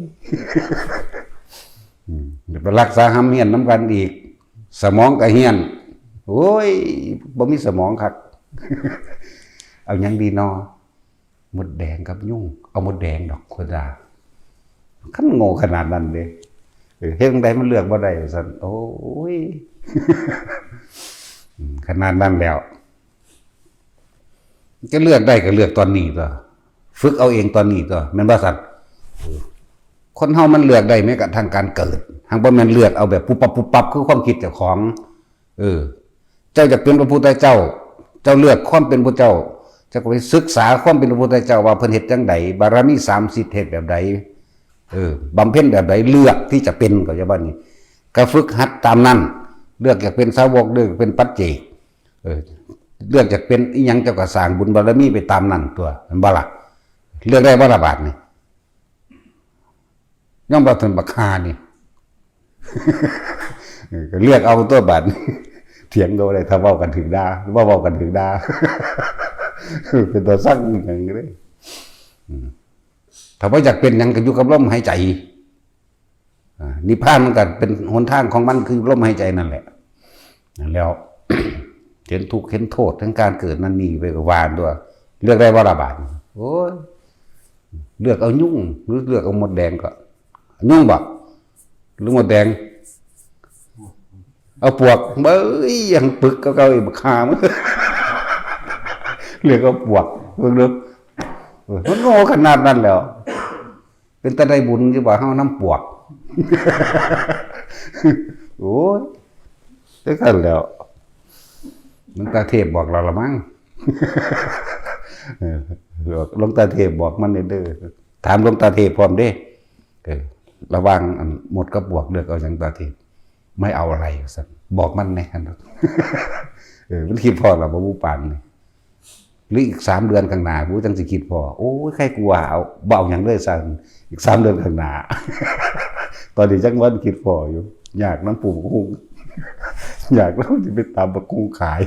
อืม เดี๋ยวไปรักษาหำเฮี้ยนนำกันอีก สมองก็เฮี้ยน โอ้ย บ่มีสมองคัก เอาหยังดีนอ มดแดงกับยุง เอามดแดงดอก คนด่า คันโง่ขนาดนั้นเด้ เออ เฮ็ดจั่งใดมันเลือกบ่ได้ว่าซั่น โอ้ย อืม ขนาดนั้นแล้ว จะเลือกได้ก็เลือกตอนนี้ตั๊ว ฝึกเอาเองตอนนี้ตั๊ว แม่นบ่ซั่น เออ คนเฮามันเลือกได้แม้กระทั่งการเกิด หากบ่แม่นเลือกเอาแบบปุ๊บปั๊บปุ๊บปั๊บ คือความคิดเจ้าของ เออ เจ้าอยากเป็นพระพุทธเจ้า เจ้าเลือกความเป็นพระเจ้า เจ้าก็ไปศึกษาความเป็นพระพุทธเจ้าว่าเพิ่นเฮ็ดจั่งใด บารมีสามสิบเฮ็ดแบบใด เออ บำเพ็ญแบบใด เลือกที่จะเป็น ก็จะว่านี่ ก็ฝึกหัดตามนั้น เลือกอยากเป็นสาวก เลือกเป็นปัจเจก เออ เลือกอยากเป็นอิหยัง เจ้าก็สร้างบุญบารมีไปตามนั้นตั๊ว แม่นบ่ล่ะ เลือกได้บ่ล่ะบาดนี้ ยอมรับท่านบักห่านี่ เออ ก็เลือกเอาตั๊วบาดนี้ เถียงก็บ่ได้ ถ้าเว้ากันถืกด่า บ่เว้ากันถืกด่า เป็นตาซังหยังเด้ อืม ถ้าบ่อยากเป็นหยังก็อยู่กับลมหายใจ อ่า นิพพานมันก็เป็นหนทางของมัน คือลมหายใจนั่นแหละ นั่นแล้ว เห็นทุกข์เห็นโทษทั้งการเกิดนั่นนี่ไปก็ว่าตั๊ว เลือกได้บ่ล่ะบาดนี้ โอ้ย เลือกเอายุง หรือเลือกเอามดแดงก็ ยุงบ่ หรือมดแดง เอาปวก เบ้ย ยังปึกเก่าๆอีก บักห่ามึง เลือกเอาปวก เบิ่งดู เออ มันโง่ขนาดนั้นแล้ว เป็นตาได้บุญอยู่บ่ เฮานำปวก โอ้ย จั่งซั่นแล้ว หลวงตาเทพบอกเราละมั้ง เออ หลวงตาเทพบอกมันเด้อ ถามหลวงตาเทพพร้อมเด้ เออ ระหว่างอันมดกับปวก เลือกเอาหยัง ตาเทพ ไม่เอาอะไร ว่าซั่น บอกมันแหน่ เออ มันคิดพ้อแล้วบ่ ผู้ปานนี่ หรืออีกสามเดือนข้างหน้า ผู้จั่งสิคิดพ้อ โอ้ย ใครกลัว เอา บ่เอาหยังเลยซั่น อีกสามเดือนข้างหน้า ตอนนี้จั่งวันคิดพ้ออยู่ อยากนำปลูกบักฮุ่ง อยากนำสิไปตำบักฮุ่งขาย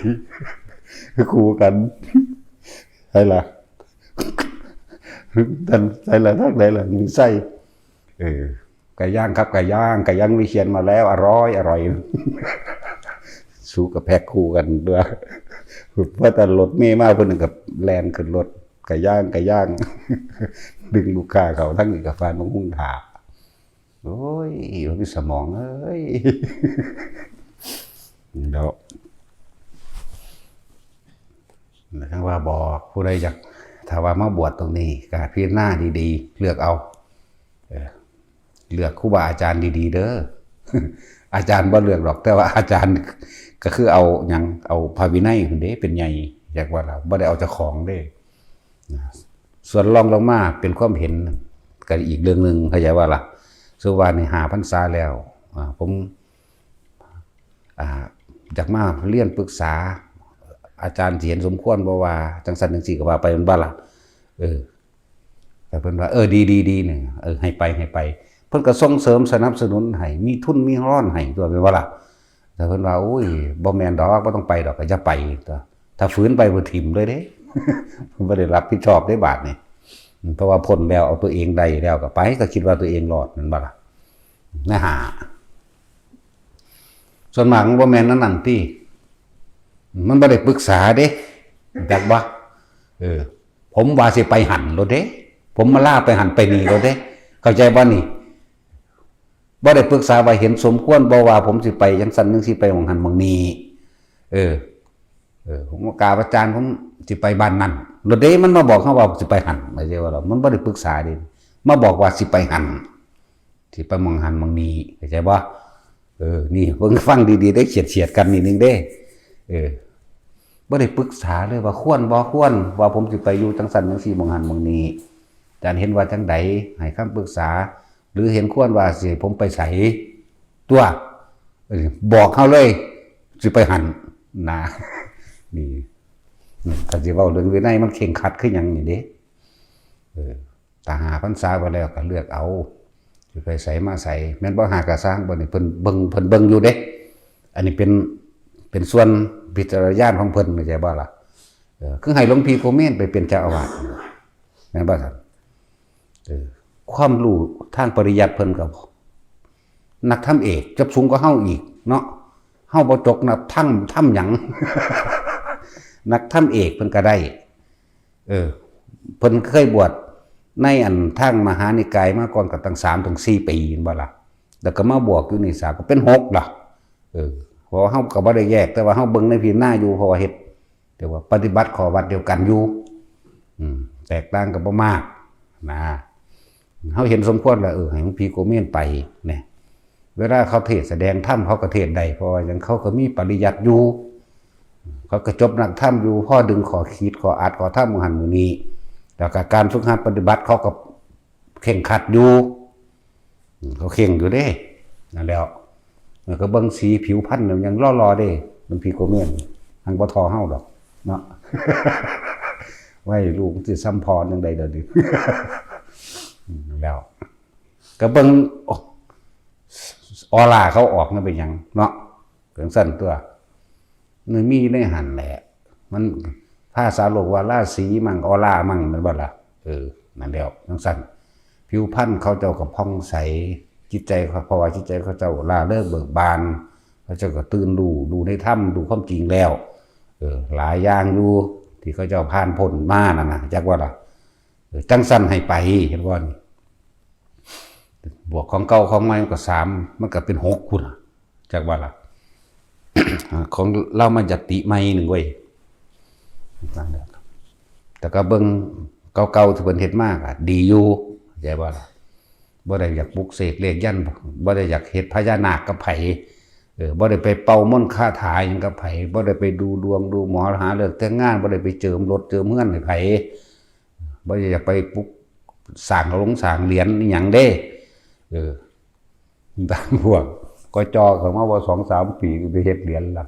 คู่กัน ใช่ล่ะ ท่านใช่ล่ะ ทางใดล่ะ มีไส้ เออ ไก่ย่างครับ ไก่ย่าง ไก่ย่างวิเชียรมาแล้ว อร่อย อร่อย สู้กับแพ็คคู่กันด้วย ว่าแต่รถเมล์มา เพิ่นก็แล่นขึ้นรถ กะย่างกะย่าง ดึงลูกค้าเขาทั้งนี้กะฟานบักฮุ่งถ่า โอ้ย บ่มีสมองเอ้ย แล้ว ทั้งว่าบอกผู้ใดอยาก ถ้าว่ามาบวชตรงนี้ ก็พิจารณาดีๆ เลือกเอา เออ เลือกครูบาอาจารย์ดีๆ เด้อ อาจารย์บ่เลือกดอก แต่ว่าอาจารย์ก็คือเอาหยัง เอาพระวินัยพุ้นเด้ เป็นใหญ่ อยากว่าเราบ่ได้เอาเจ้าของเด้ นะ ส่วนรองลงมาเป็นความเห็น ก็อีกเรื่องหนึ่ง เข้าใจว่าล่ะ สมมุติว่านี่ห้าพรรษาแล้ว อ่า ผม อ่า อยากมาเรียนปรึกษา อาจารย์สิเห็นสมควรบ่ว่าจังซั่นจังซี่ ก็ว่าไปแม่นบ่ล่ะ เออ แต่เพิ่นว่า เออ ดี ดี ดี นี่ เออ ให้ไป ให้ไป เพิ่นก็ส่งเสริมสนับสนุนให้ มีทุนมีฮอนให้ตั๊ว แม่นบ่ล่ะ แต่เพิ่นว่า โอ้ย บ่แม่นดอก บ่ต้องไปดอก ก็อย่าไปตั๊ว ถ้าฝืนไปเพิ่นถิ่มเลยเด้ เพิ่นบ่ได้รับผิดชอบเด้บาดนี้ เพราะว่าพ้นแล้ว เอาตัวเองได้แล้ว ก็ไป ก็คิดว่าตัวเองรอด แม่นบ่ล่ะ นะฮะ ส่วนมากมันบ่แม่นอันนั้นติ มันบ่ได้ปรึกษาเด้ จักบ่ เออ ผมว่าสิไปหั่นโลดเด้ ผมมาลาไปหั่นไปนี่โลดเด้ เข้าใจบ่นี่ บ่ได้ปรึกษาว่าเห็นสมควรบ่ว่าผมสิไปจังซั่นจังซี่ ไปหม่องหั่นหม่องนี่ เออ เออ ผมก็กราบอาจารย์ ผมสิไปบ้านนั่นโลดเด้ มันมาบอกเฮาว่าสิไปหั่น เข้าใจบ่ล่ะ มันบ่ได้ปรึกษาเด้ มาบอกว่าสิไปหั่น สิไปหม่องหั่นหม่องนี่ เข้าใจบ่ เออ นี่เบิ่งฟังดีๆ ได้เฉียดๆ กันนิดนึงเด้ เออ บ่ได้ปรึกษาเลยว่าควรบ่ควร ว่าผมสิไปอยู่จังซั่นจังซี่ หม่องหั่นหม่องนี่ อาจารย์เห็นว่าจังใด ให้คำปรึกษา หรือเห็นควรว่าสิให้ผมไปไสตั๊ว เออ บอกเฮาเลย สิไปหั่นนะ นี่ อืม ถ้าสิเว้าเรื่องวินัยมันเคร่งครัดคือหยังนี่เด้ เออ ถ้าห้าพรรษาไปแล้วก็เลือกเอา สิไปไสมาไส แม่นบ่ ห้าก็ซ่างบ่นี่ เพิ่นเบิ่ง เพิ่นเบิ่งอยู่เด้ อันนี้เป็น เป็นส่วนวิจารณญาณของเพิ่น เข้าใจบ่ล่ะ เออ คือให้หลวงพี่โกเมนไปเป็นเจ้าอาวาส แม่นบ่ซั่น เออ ความรู้ทางปริยัติเพิ่นก็ นักธรรมเอก จบสูงกว่าเฮาอีกเนาะ เฮาบ่จบนักธรรม ธรรมหยัง นักธรรมเอกเพิ่นก็ได้ เออ เพิ่นเคยบวชในอันทางมหานิกายมาก่อนก็ตั้งสามถึงสี่ปี แม่นบ่ล่ะ แล้วก็มาบวชอยู่นี่ สาม ก็เป็นหกล่ะ เออ เพราะว่าเฮาก็บ่ได้แยก แต่ว่าเฮาเบิ่งในพิจารณาอยู่ เพราะว่าเฮ็ด แต่ว่าปฏิบัติข้อวัดเดียวกันอยู่ อืม แตกต่างกันบ่มากนะ เฮาเห็นสมควรแล้ว เออ ให้หลวงพี่โกเมนไปเนี่ย เวลาเขาเทศน์แสดงธรรมเขาก็เทศน์ได้ เพราะว่าหยัง เขาก็มีปริยัติอยู่ เขาก็จบนักธรรมอยู่ พอดึงข้อขีดข้ออัดข้อธรรมหม่องหั่นหม่องนี่ แล้วก็การฝึกหัดปฏิบัติเขาก็เคร่งครัดอยู่ อืม เขาเคร่งอยู่เด้ นั่นแหล้ว แล้วก็เบิ่งสีผิวพรรณเนี่ยยังหล่อๆ เด้ หลวงพี่โกเมน หังบ่ท่อเฮาดอก เนาะ ไว้ลูกสิซ้ำพ่อจังใด๋เดี๋ยวนี้ อืม แล้ว ก็เบิ่ง โอ้ ออร่าเขาออกมันเป็นหยังเนาะ จังซั่นตั๊ว มันมีในหั่นแหละ มันภาษาโลกว่าราศีมั้ง ออร่ามั้ง แม่นบ่ล่ะ เออ นั่นแหล้ว จังซั่น ผิวพรรณเขาเจ้าก็ผ่องใส จิตใจเขา เพราะว่าจิตใจเขาเจ้าร่าเริงเบิกบาน เขาเจ้าก็ตื่นรู้ รู้ในธรรม รู้ความจริงแล้ว เออ หลายอย่างอยู่ ที่เขาเจ้าผ่านพ้นมานั่นน่ะ จักว่าล่ะ เออ จังซั่นให้ไป เห็นบ่นี่ บวกของเก่าของใหม่มันก็สาม มันก็เป็นหกพุ้นล่ะ จักว่าล่ะ ของลาวมายัตติใหม่หนึ่งเว้ย นั่นแหละ แต่ก็เบิ่งเก่าๆ ที่เพิ่นเฮ็ดมาก็ดีอยู่ เข้าใจบ่ล่ะ บ่ได้อยากปลุกเสกเลขยันต์ บ่ได้อยากเฮ็ดพญานาคกับไผ เออ บ่ได้ไปเป่ามนต์คาถาหยังกับไผ บ่ได้ไปดูดวงดูหมอหาฤกษ์แต่งงาน บ่ได้ไปเจิมรถเจิมเฮือนให้ไผ บ่ได้อยากไปปลุกสร้างโรงสร้างเหรียญอิหยังเด้ เออ บางพวกก็จอเข้ามาว่าสองสามปีไปเฮ็ดเหรียญละ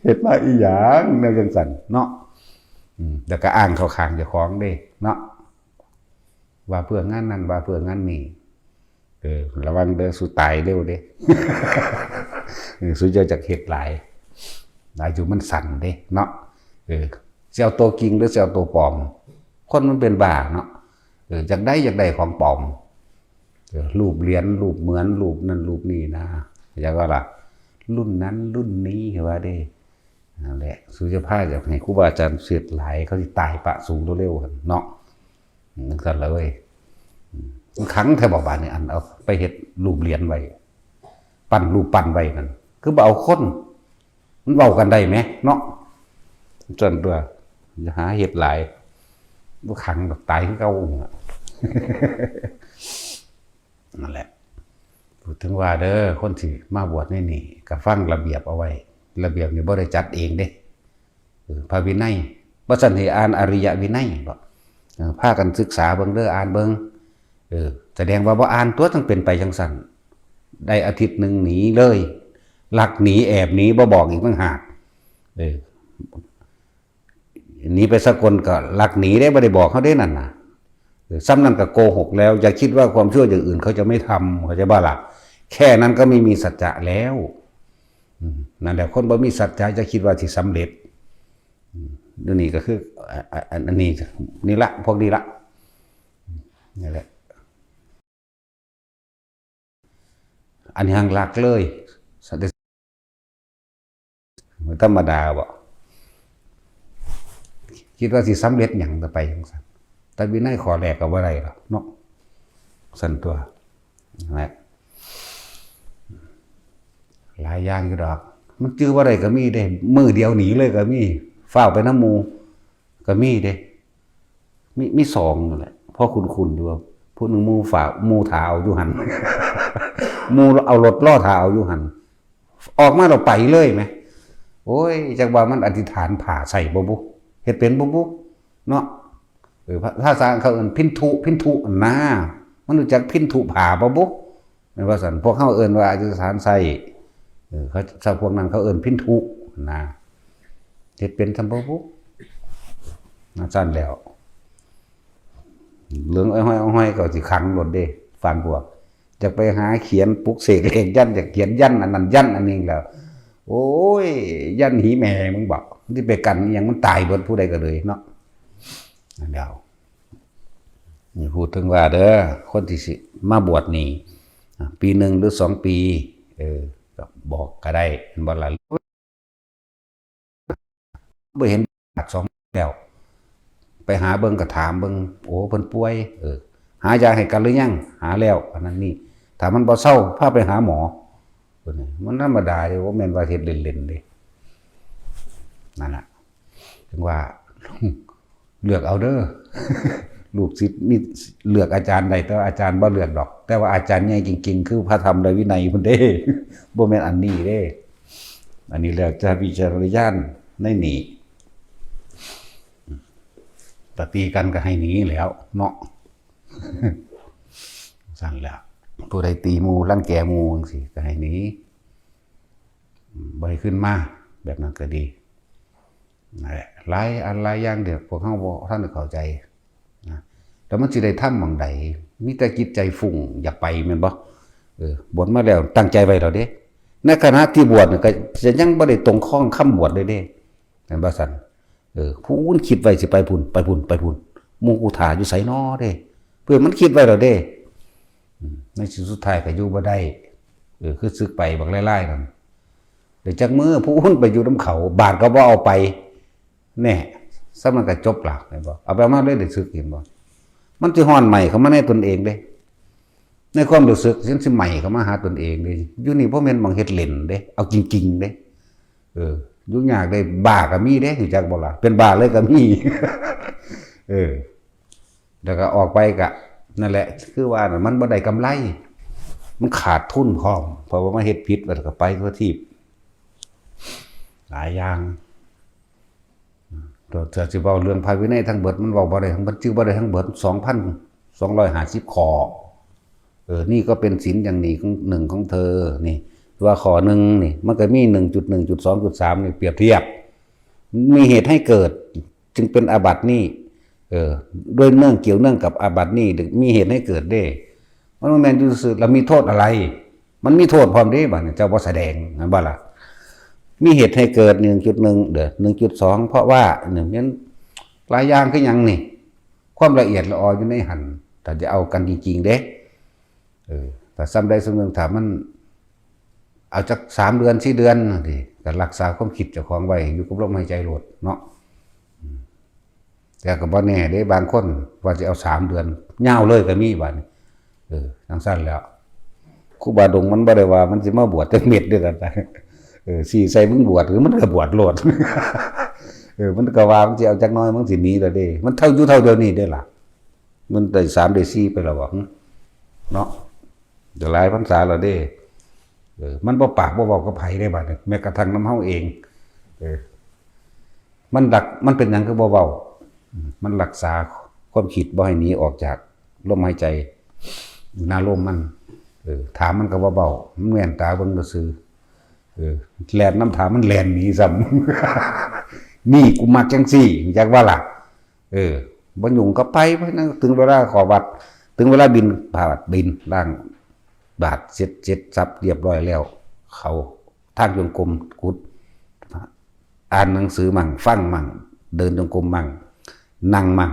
เฮ็ดมาอีหยังแนวจังซั่นเนาะ อืม แล้วก็อ้างเข้าข้างเจ้าของเด้เนาะ ว่าเพื่องานนั้น ว่าเพื่องานนี้ เออ ระวังเด้อ สูตายเร็วเด้ เออ สูอย่าจักเฮ็ดหลาย อายุมันสั้นเด้เนาะ เออ สิเอาตัวจริงหรือสิเอาตัวปลอม คนมันเป็นบ้าเนาะ เออ อยากได้ อยากได้ของปลอม เออ รูปเหรียญ รูปเหมือน รูปนั่น รูปนี่นะ อยากว่าล่ะ รุ่นนั้น รุ่นนี้ ว่าเด้ นั่นแหละ สูจะพาอยากให้ครูบาอาจารย์เสียดหลาย เขาสิตายปะสูเร็วๆหั่นเนาะ จั่งซั่นล่ะเว้ย อืม มันขังแท้บ่บาดนี่ อันเอาไปเฮ็ดรูปเหรียญไว้ ปั้นรูปปั้นไว้นั่น คือบ่เอาคน มันเว้ากันได้แหมเนาะ ซั่นตั๊ว อย่าหาเฮ็ดหลาย บ่ขังดอก ตายคือเก่าหั่นล่ะ นั่นแหละ พูดถึงว่าเด้อ คนที่มาบวชในนี่ ก็ฟังระเบียบเอาไว้ ระเบียบนี่บ่ได้จัดเองเด้ เออ พระวินัย บ่ซั้นให้อ่านอริยวินัยบ่ เออ พากันศึกษาเบิ่งเด้อ อ่านเบิ่ง เออ แสดงว่าบ่อ่านตั๊ว จั่งเป็นไปจั่งซั้น ได้อาทิตย์หนึ่งหนีเลย ลักหนี แอบหนี บ่บอกอีกต่างหาก เออ หนีไปสกลก็ลักหนีเด้ บ่ได้บอกเขาเด้นั่นน่ะ เออ ส่ำนั้นก็โกหกแล้ว อย่าคิดว่าความชั่วอย่างอื่นเขาจะไม่ทำ เข้าใจบ่ล่ะ แค่นั้นก็ไม่มีสัจจะแล้ว อืม นั่นแหละ คนบ่มีสัจจะ อย่าคิดว่าสิสำเร็จ อืม เดี๋ยวนี้ก็คือ อ่ะ อ่ะ อัน อันนี้ นี่ละ พวกนี้ละ นี่แหละ อันนี้หั้งลักเลย บ่ธรรมดาบ่ คิดว่าสิสำเร็จหยังต่อไปจั่งซั้น แต่วินัยข้อแรกก็บ่ได้ดอกเนาะ ซั่นตั๊ว นั่นแหละ หลายอย่างอยู่ดอก มันจื่อบ่ได้ก็มีเด้ มื้อเดียวหนีเลยก็มี ฟ้าวไปนำหมู่ก็มีเด้ มี มีสองนั่นแหละ พอคุ้นๆอยู่ว่า ผู้หนึ่งหมู่ฟ้าว หมู่ถ่าเอาอยู่หั่น หมู่เอารถรอถ่าเอาอยู่หั่น ออกมาแล้วไปเลยแหม โอ้ย จักว่ามันอธิษฐานผ้าใส่บ่บุ เฮ็ดเป็นบ่บุ เนาะ เออ ภา ภาษาเขาเอิ้นพินธุ พินธุหั่นนะ มันรู้จักพินธุผ้าบ่บุ แม่นว่าซั่น พวกเฮาเอิ้นว่าอธิษฐานใส่ เออ เขา ถ้าพวกนั้นเขาเอิ้นพินธุหั่นนะ เฮ็ดเป็นซำบ่บุ นั่นซั่นแล้ว เหลืองอ้อยๆ อ้อยๆ ก็สิขังโลดเด้ ฟังพวก อยากไปหาเขียนปลุกเสกเลขยันต์ อยากเขียนยันต์อันนั้นยันต์อันนี้แล้ว โอ้ย ยันต์หีแม่มึงบอก ที่ไปกันอิหยังมันตายเบิดผู้ใดก็เลยเนาะ นั่นแล้ว นี่พูดถึงว่าเด้อ คนที่สิมาบวชนี่ อ่ะ ปีหนึ่งหรือสองปี เออ ก็บอกก็ได้ แม่นบ่ล่ะ บ่เห็นบาดสองแล้ว ไปหาเบิ่งก็ถามเบิ่ง โอ้ เพิ่นป่วย เออ หายาให้กันหรือยัง หาแล้ว อันนั้นนี่ ถ้ามันบ่เซา พาไปหาหมอ เพิ่นนี่ มันธรรมดาเด้ บ่แม่นว่าเฮ็ดเล่นๆเด้ นั่นล่ะ ถึงว่า เลือกเอาเด้อ ลูกศิษย์มีเลือกอาจารย์ได้ แต่ว่าอาจารย์บ่เลือกดอก แต่ว่าอาจารย์ใหญ่จริงๆ คือพระธรรมและวินัยพุ้นเด้ บ่แม่นอันนี้เด้ อันนี้แล้วแต่วิจารณญาณในนี่ ถ้าตีกันก็ให้หนีแล้วเนาะ ซั่นแหละ ผู้ใดตีหมู่รังแกหมู่จั่งซี้ก็ให้หนี อืม บ่ให้ขึ้นมา แบบนั้นก็ดี นั่นแหละ หลายอันหลายอย่างเดี๋ยวพวกเฮาบ่ทันได้เข้าใจนะ แล้วมันสิได้ธรรมหม่องใด มีแต่จิตใจฟุ้งอยากไปแม่นบ่ เออ บวชมาแล้วตั้งใจไว้แล้วเด้ ในขณะที่บวชน่ะก็จะยังบ่ได้ตรงข้องคำบวชเลยเด้ แม่นบ่ซั่น เออ ผู้อื่นคิดไว้สิไปพุ้น ไปพุ้น ไปพุ้น หมู่กูถ่าอยู่ไสน้อเด้ เพื่อนมันคิดไว้แล้วเด้ อืม ในที่สุดท้ายก็อยู่บ่ได้ เออ คือสึกไปบักหลายๆนั่น เดี๋ยวจักมื้อผู้อื่นไปอยู่นำเขา บาตรก็บ่เอาไป แน่ ส่ำนั้นก็จบละ เห็นบ่ เอาไปเอามาเลยได้สึก เห็นบ่ มันสิฮ้อนไหม้เข้ามาในตนเองเด้ ในความรู้สึกมันสิไหม้เข้ามาหาตนเองเด้ อยู่นี่บ่แม่นหม่องเฮ็ดเล่นเด้ เอาจริงๆเด้ เออ อยู่ยากได้ บ้าก็มีเด้ รู้จักบ่ล่ะ เป็นบ้าเลยก็มี เออ แล้วก็ออกไปก็ นั่นแหละ คือว่าน่ะ มันบ่ได้กำไร มันขาดทุนพร้อม เพราะว่ามาเฮ็ดผิด แล้วก็ไปทั่วทีป หลายอย่าง ตัว ถ้าสิเว้าเรื่องพระวินัยทั้งเบิด มันเว้าบ่ได้ทั้งเบิด จื่อบ่ได้ทั้งเบิด สองพันสองร้อยห้าสิบข้อ เออ นี่ก็เป็นศีลอย่างนี้ของ หนึ่งของเธอ นี่ ว่าข้อหนึ่งนี่ มันก็มี หนึ่งจุดหนึ่งจุดสองจุดสาม นี่เปรียบเทียบ มีเหตุให้เกิด จึงเป็นอาบัตินี่ เออ ด้วยเนื่องเกี่ยวเนื่องกับอาบัตินี่ มีเหตุให้เกิดเด้ มันบ่แม่นอยู่ซื่อๆ แล้วมีโทษอะไร มันมีโทษพร้อมเด้ บัดนี้เจ้าบ่แสดง แม่นบ่ล่ะ มีเหตุให้เกิด หนึ่งจุดหนึ่ง เด้อ หนึ่งจุดสอง เพราะว่า หนึ่ง แม่นหลายอย่างคือหยังนี่ ความละเอียดละอออยู่ในหั่น ถ้าจะเอากันจริงๆเด้ เออ ถ้าส่ำใดส่ำหนึ่ง ถ้ามัน เอาจักสามเดือนสี่เดือนนั่นสิ ก็รักษาความคิดเจ้าของไว้อยู่กับลมหายใจโลดเนาะ อืม แต่ก็บ่แน่เด้ บางคนว่าสิเอาสามเดือน ยาวเลยก็มีบัดนี้ เออ จั่งซั้นแหล้ว ครูบาดงมันบ่ได้ว่ามันสิมาบวชจักเม็ดเด้อกัน เออ สิใส่มึงบวช คือมันก็บวชโลด เออ มันก็ว่ามันสิเอาจักหน่อย มันสิหนีแล้วเด้ มันเท่า อยู่เท่าเดียวนี้เด้ล่ะ มันได้สามได้สี่ไปแล้วบ่ หึ เนาะ เดี๋ยวหลายพรรษาแล้วเด้ เออ มันบ่ปากบ่เว้ากับไผเด้บัดนี้ แม้กระทั่งนำเฮาเอง เออ มันรัก มันเป็นหยังคือบ่เว้า อืม มันรักษาความคิดบ่ให้หนีออกจากลมหายใจ อยู่หน้าลมมัน เออ ถามมันก็บ่เว้า มันแว่นตาเบิ่งซื่อๆ เออ แล่นนำถามมันแล่นหนีซ้ำ นี่กูมักจั่งซี้ จักว่าล่ะ เออ บ่ยุ่งก็ไป ไปนั่ง ถึงเวลาเข้าวัด ถึงเวลาบิณฑบาต บิณ ล้างบาตรเสร็จ เสร็จสับเรียบร้อยแล้ว เข้าทางจงกรมกุฏิ อ่านหนังสือมั่ง ฟังมั่ง เดินจงกรมมั่ง นั่งมั่ง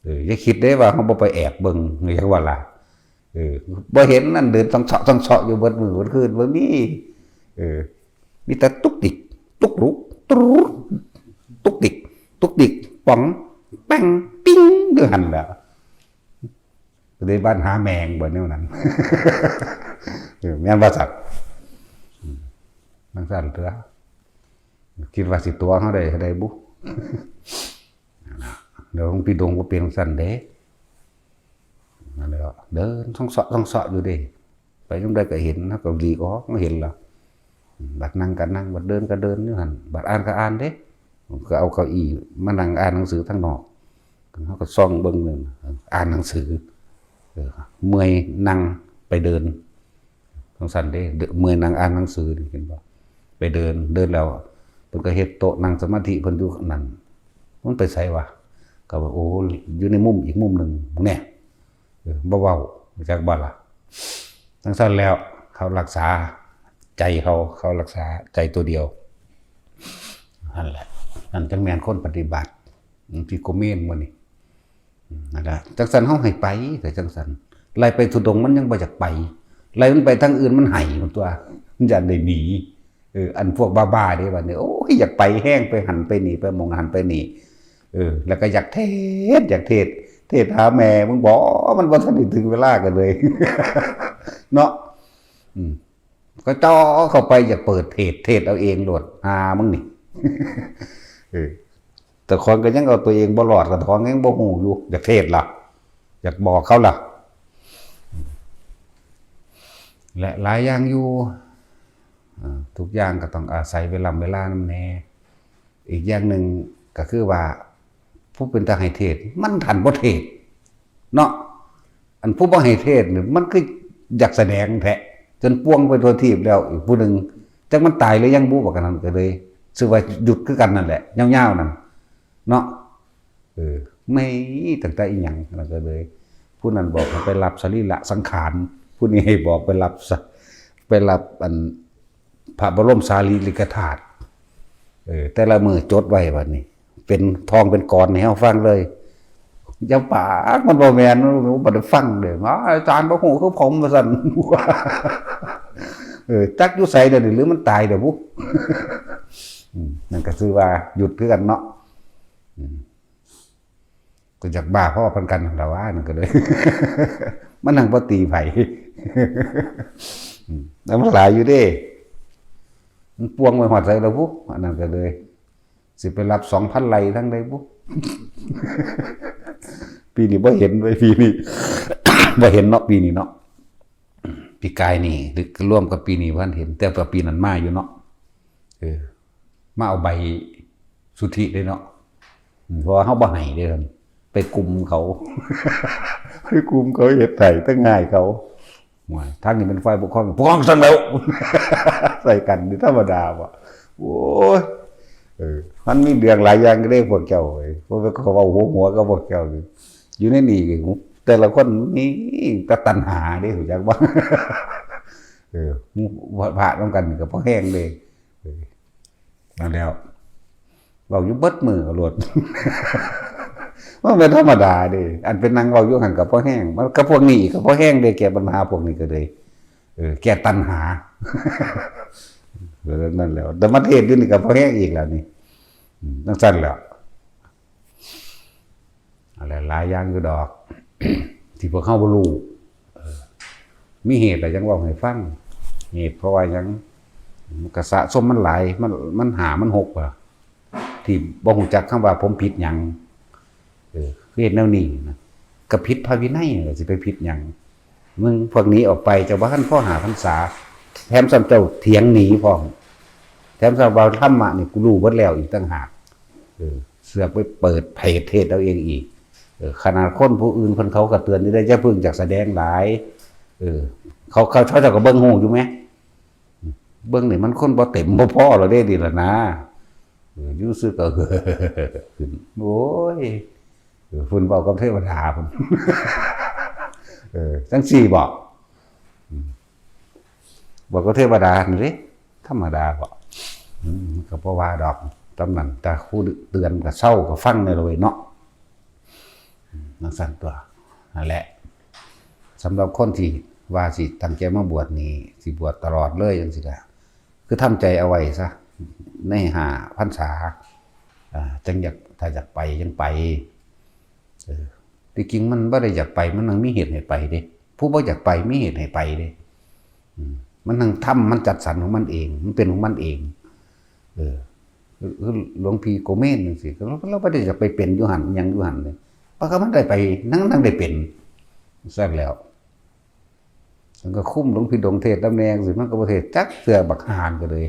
เออ อย่าคิดเด้ว่าเฮาบ่ไปแอบเบิ่ง จักว่าล่ะ เออ บ่เห็นนั่นเดินส่องเซาะส่องเซาะอยู่เบิดมื้อเบิดคืน บ่มี เออ มีแต่ตุ๊กติ๊ก ตุ๊กลุก ตุ๊ก ตุ๊กติ๊ก ตุ๊กติ๊ก ป๋อง แป้ง ปิ้ง อยู่หั่นแหละ ได้บ้านหาแมงบ่แนวนั้น เออ แม่นบ่สัก อืม จั่งซั้นเถาะ คิดว่าสิตั๋วเฮาได้ ได้บุ เดี๋ยวหลวงพี่ดงบ่เป็นจั่งซั้นเด้ นั่นแหละ เดินส่องเซาะส่องเซาะอยู่เด้ ไปยามใดก็เห็น เฮาก็หลีกออก บ่เห็นล่ะ บัดนั่งก็นั่ง บัดเดินก็เดินอยู่หั่น บัดอ่านก็อ่านเด้ ก็เอาเก้าอี้มานั่งอ่านหนังสือทางนอก เฮาก็ส่องเบิ่งนั่น อ่านหนังสือ เออ เมื่อยนั่งไปเดิน จั่งซั้นเด้ เมื่อยนั่งอ่านหนังสือนี่ เห็นบ่ ไปเดิน เดินแล้ว เพิ่นก็เฮ็ดโต๊ะนั่งสมาธิเพิ่นอยู่นั่น มันไปไสวะ ก็ว่า โอ้ อยู่ในมุมอีกมุมหนึ่ง แน่ เออ บ่เว้า จักบ่ล่ะ จั่งซั้นแล้ว เขารักษาใจเขา เขารักษาใจตัวเดียว นั่นแหละ นั่นจั่งแม่นคนปฏิบัติ ที่โกเมนมื้อนี้ นั่นล่ะ จั่งซั้นเฮาให้ไป แต่จั่งซั้น ไล่ไปธุดงค์มันยังบ่อยากไป ไล่มันไปทางอื่นมันไห้มันตั๊ว มันย้านได้หนี เออ อันพวกบ้าๆเด้บัดนี้ โอ้ย อยากไปแฮง ไปหั่นไปนี่ ไปหม่องหั่นไปนี่ เออ แล้วก็อยากเทศน์ อยากเทศน์ เทศน์หาแม่มึงบ่ มันบ่ทันได้ถึงเวลาก็เลย เนาะ อืม ก็จ่อเข้าไป อยากเปิดเทศน์ เทศน์เอาเองโลด หามึงนี่ เออ แต่ของก็ยังเอาตัวเองบ่รอด ก็ของยังบ่ฮู้อยู่ อยากเทศน์ล่ะ อยากบอกเขาล่ะ และหลายอย่างอยู่ อ่า ทุกอย่างก็ต้องอาศัยเวลา เวลานำแหน่ อีกอย่างหนึ่งก็คือว่า ผู้เป็นตาให้เทศน์ มันทันบ่เทศน์ เนาะ อันผู้บ่ให้เทศน์นี่ มันคืออยากแสดงแท้ จนป่วงไปทั่วทีปแล้ว อีกผู้หนึ่ง จักมันตายหรือยังบุ บักอันนั้นก็เลย ซื่อว่าหยุดคือกันนั่นแหละ ยาวๆนั่น เนาะ เออ ไม่ตั้งแต่อีหยังนั่นก็เลย ผู้นั้นบอกให้ไปรับสรีระสังขาร ผู้นี้ให้บอกไปรับส- ไปรับอันพระบรมสารีริกธาตุ เออ แต่ละมื้อจดไว้บัดนี้ เป็นทองเป็นกรให้เฮาฟังเลย อย่าปากมันบ่แม่น มันบ่ได้ฟังเด้อ อ้า อาจารย์บ่ฮู้คือผม ว่าซั่น เออ จักอยู่ไสเดี๋ยวนี้ หรือมันตายเดี๋ยวบุ อืม นั่นก็คือว่าหยุดคือกันเนาะ อืม ก็อยากบ้าพอปานกันหั่นล่ะว่า นั่นก็เลย มันนั่งบ่ตีไผ อืม แล้วมันหลายอยู่เด้ มันป่วงไปฮอดไสแล้วบุ อันนั้นก็เลย สิไปรับสองพันไร่ทางใดบุ ปีนี้บ่เห็นเว้ย ปีนี้ บ่เห็นเนาะ ปีนี้เนาะ ปีกายนี่ หรือรวมกับปีนี้บ่ทันเห็น แต่ว่าปีนั้นมาอยู่เนาะ เออ มาเอาใบสุทธิเด้เนาะ อืม เพราะว่าเฮาบ่ให้เด้ ไปกลุ่มเขา ไปกลุ่มเขาเฮ็ดให้ แต่ง่ายเขา ว่าทางนี้เป็นฝ่ายปกครอง ปกครองสั่งแล้ว ใส่กันนี่ธรรมดาบ่ โอ้ย เออ มันมีเรื่องหลายอย่างเด้พวกเจ้าเอ้ย พวกเขาเว้าหัวหัวกับพวกเจ้านี่ อยู่ในนี่ แต่ละคนมีแต่ตัณหาเด้ รู้จักบ่ เออ หมู่พระนำกันนี่ก็พอแฮงเด้ เออ นั่นแหล้ว เว้าอยู่เบิดมื้อก็โลด มันเป็นธรรมดาเด้ อันเป็นนั่งเว้าอยู่หั่นก็พอแฮง มันกับพวกนี้ก็พอแฮงเด้ แก้ปัญหาพวกนี้ก็เลย เออ แก้ตัณหา เออ นั่นแหละ แต่มาเทศน์อยู่นี่ก็พอแฮงอีกแล้วนี่ อืม จั่งซั่นแหล้ว อะไรหลายอย่างอยู่ดอก ที่พวกเฮาบ่รู้ เออ มีเหตุแล้วจั่งเว้าให้ฟัง เหตุเพราะว่าหยัง มันก็สะสมมันหลาย มัน มันห้า มันหก อะ ที่บ่ฮู้จักคำว่าผมผิดหยัง เออ คือเฮ็ดแนวนี้นะ ก็ผิดพระวินัย สิไปผิดหยัง มึงพวกหนีออกไป เจ้าบ่ทันพอห้าพรรษา แถมซ้ำเจ้าเถียงหนีพร้อม แถมซ้ำว่าธรรมะนี่กูรู้เบิดแล้วอีกต่างหาก เออ เสือกไปเปิดเพจเทศน์เอาเองอีก เออ ขนาดคนผู้อื่นเพิ่นเขาก็เตือนอยู่ได้ อย่าเพิ่งอยากแสดงหลาย เออ เขา เขา เขาเจ้าก็เบิ่งฮู้อยู่แหม เบิ่งนี่มันคนบ่เต็มบ่พอแล้วเด้ นี่ล่ะนะ เออ อยู่ซื่อก็ ขึ้น โอ้ย เออ เพิ่นเว้ากับเทวดา พุ่น เออ จั่งซี้บ่ อืม เว้ากับเทวดานี่เด้ ธรรมดาบ่ อืม มันก็บ่ว่าดอก ตำนั้น แต่ครูเตือนก็เซา ก็ฟังแหน่ล่ะเว้ยเนาะ อืม จั่งซั่นตั๊ว นั่นแหละ สำหรับคนที่ว่าสิตั้งใจมาบวชนี่ สิบวชตลอดเลยจั่งซี้ล่ะ คือทำใจเอาไว้ซะ ในห้าพรรษา อ่า จั่งอยาก ถ้าอยากไปจั่งไป เออ ที่จริงมันบ่ได้อยากไป มันต้องมีเหตุให้ไปเด้ ผู้บ่อยากไปมีเหตุให้ไปเด้ อืม มันต้องทำ มันจัดสรรของมันเอง มันเป็นของมันเอง เออ คือหลวงพี่โกเมนจั่งซี้ เรา เราบ่ได้อยากไปเป็นอยู่หั่น หยังอยู่หั่นเลย เพราะก็มันได้ไป นั่ง นั่งได้เป็น ซั่นแล้ว มันก็คุมหลวงพี่ดงเทศน์นำแหน่จั่งซี้ มันก็บ่เทศน์จักเทื่อ บักห่านก็เลย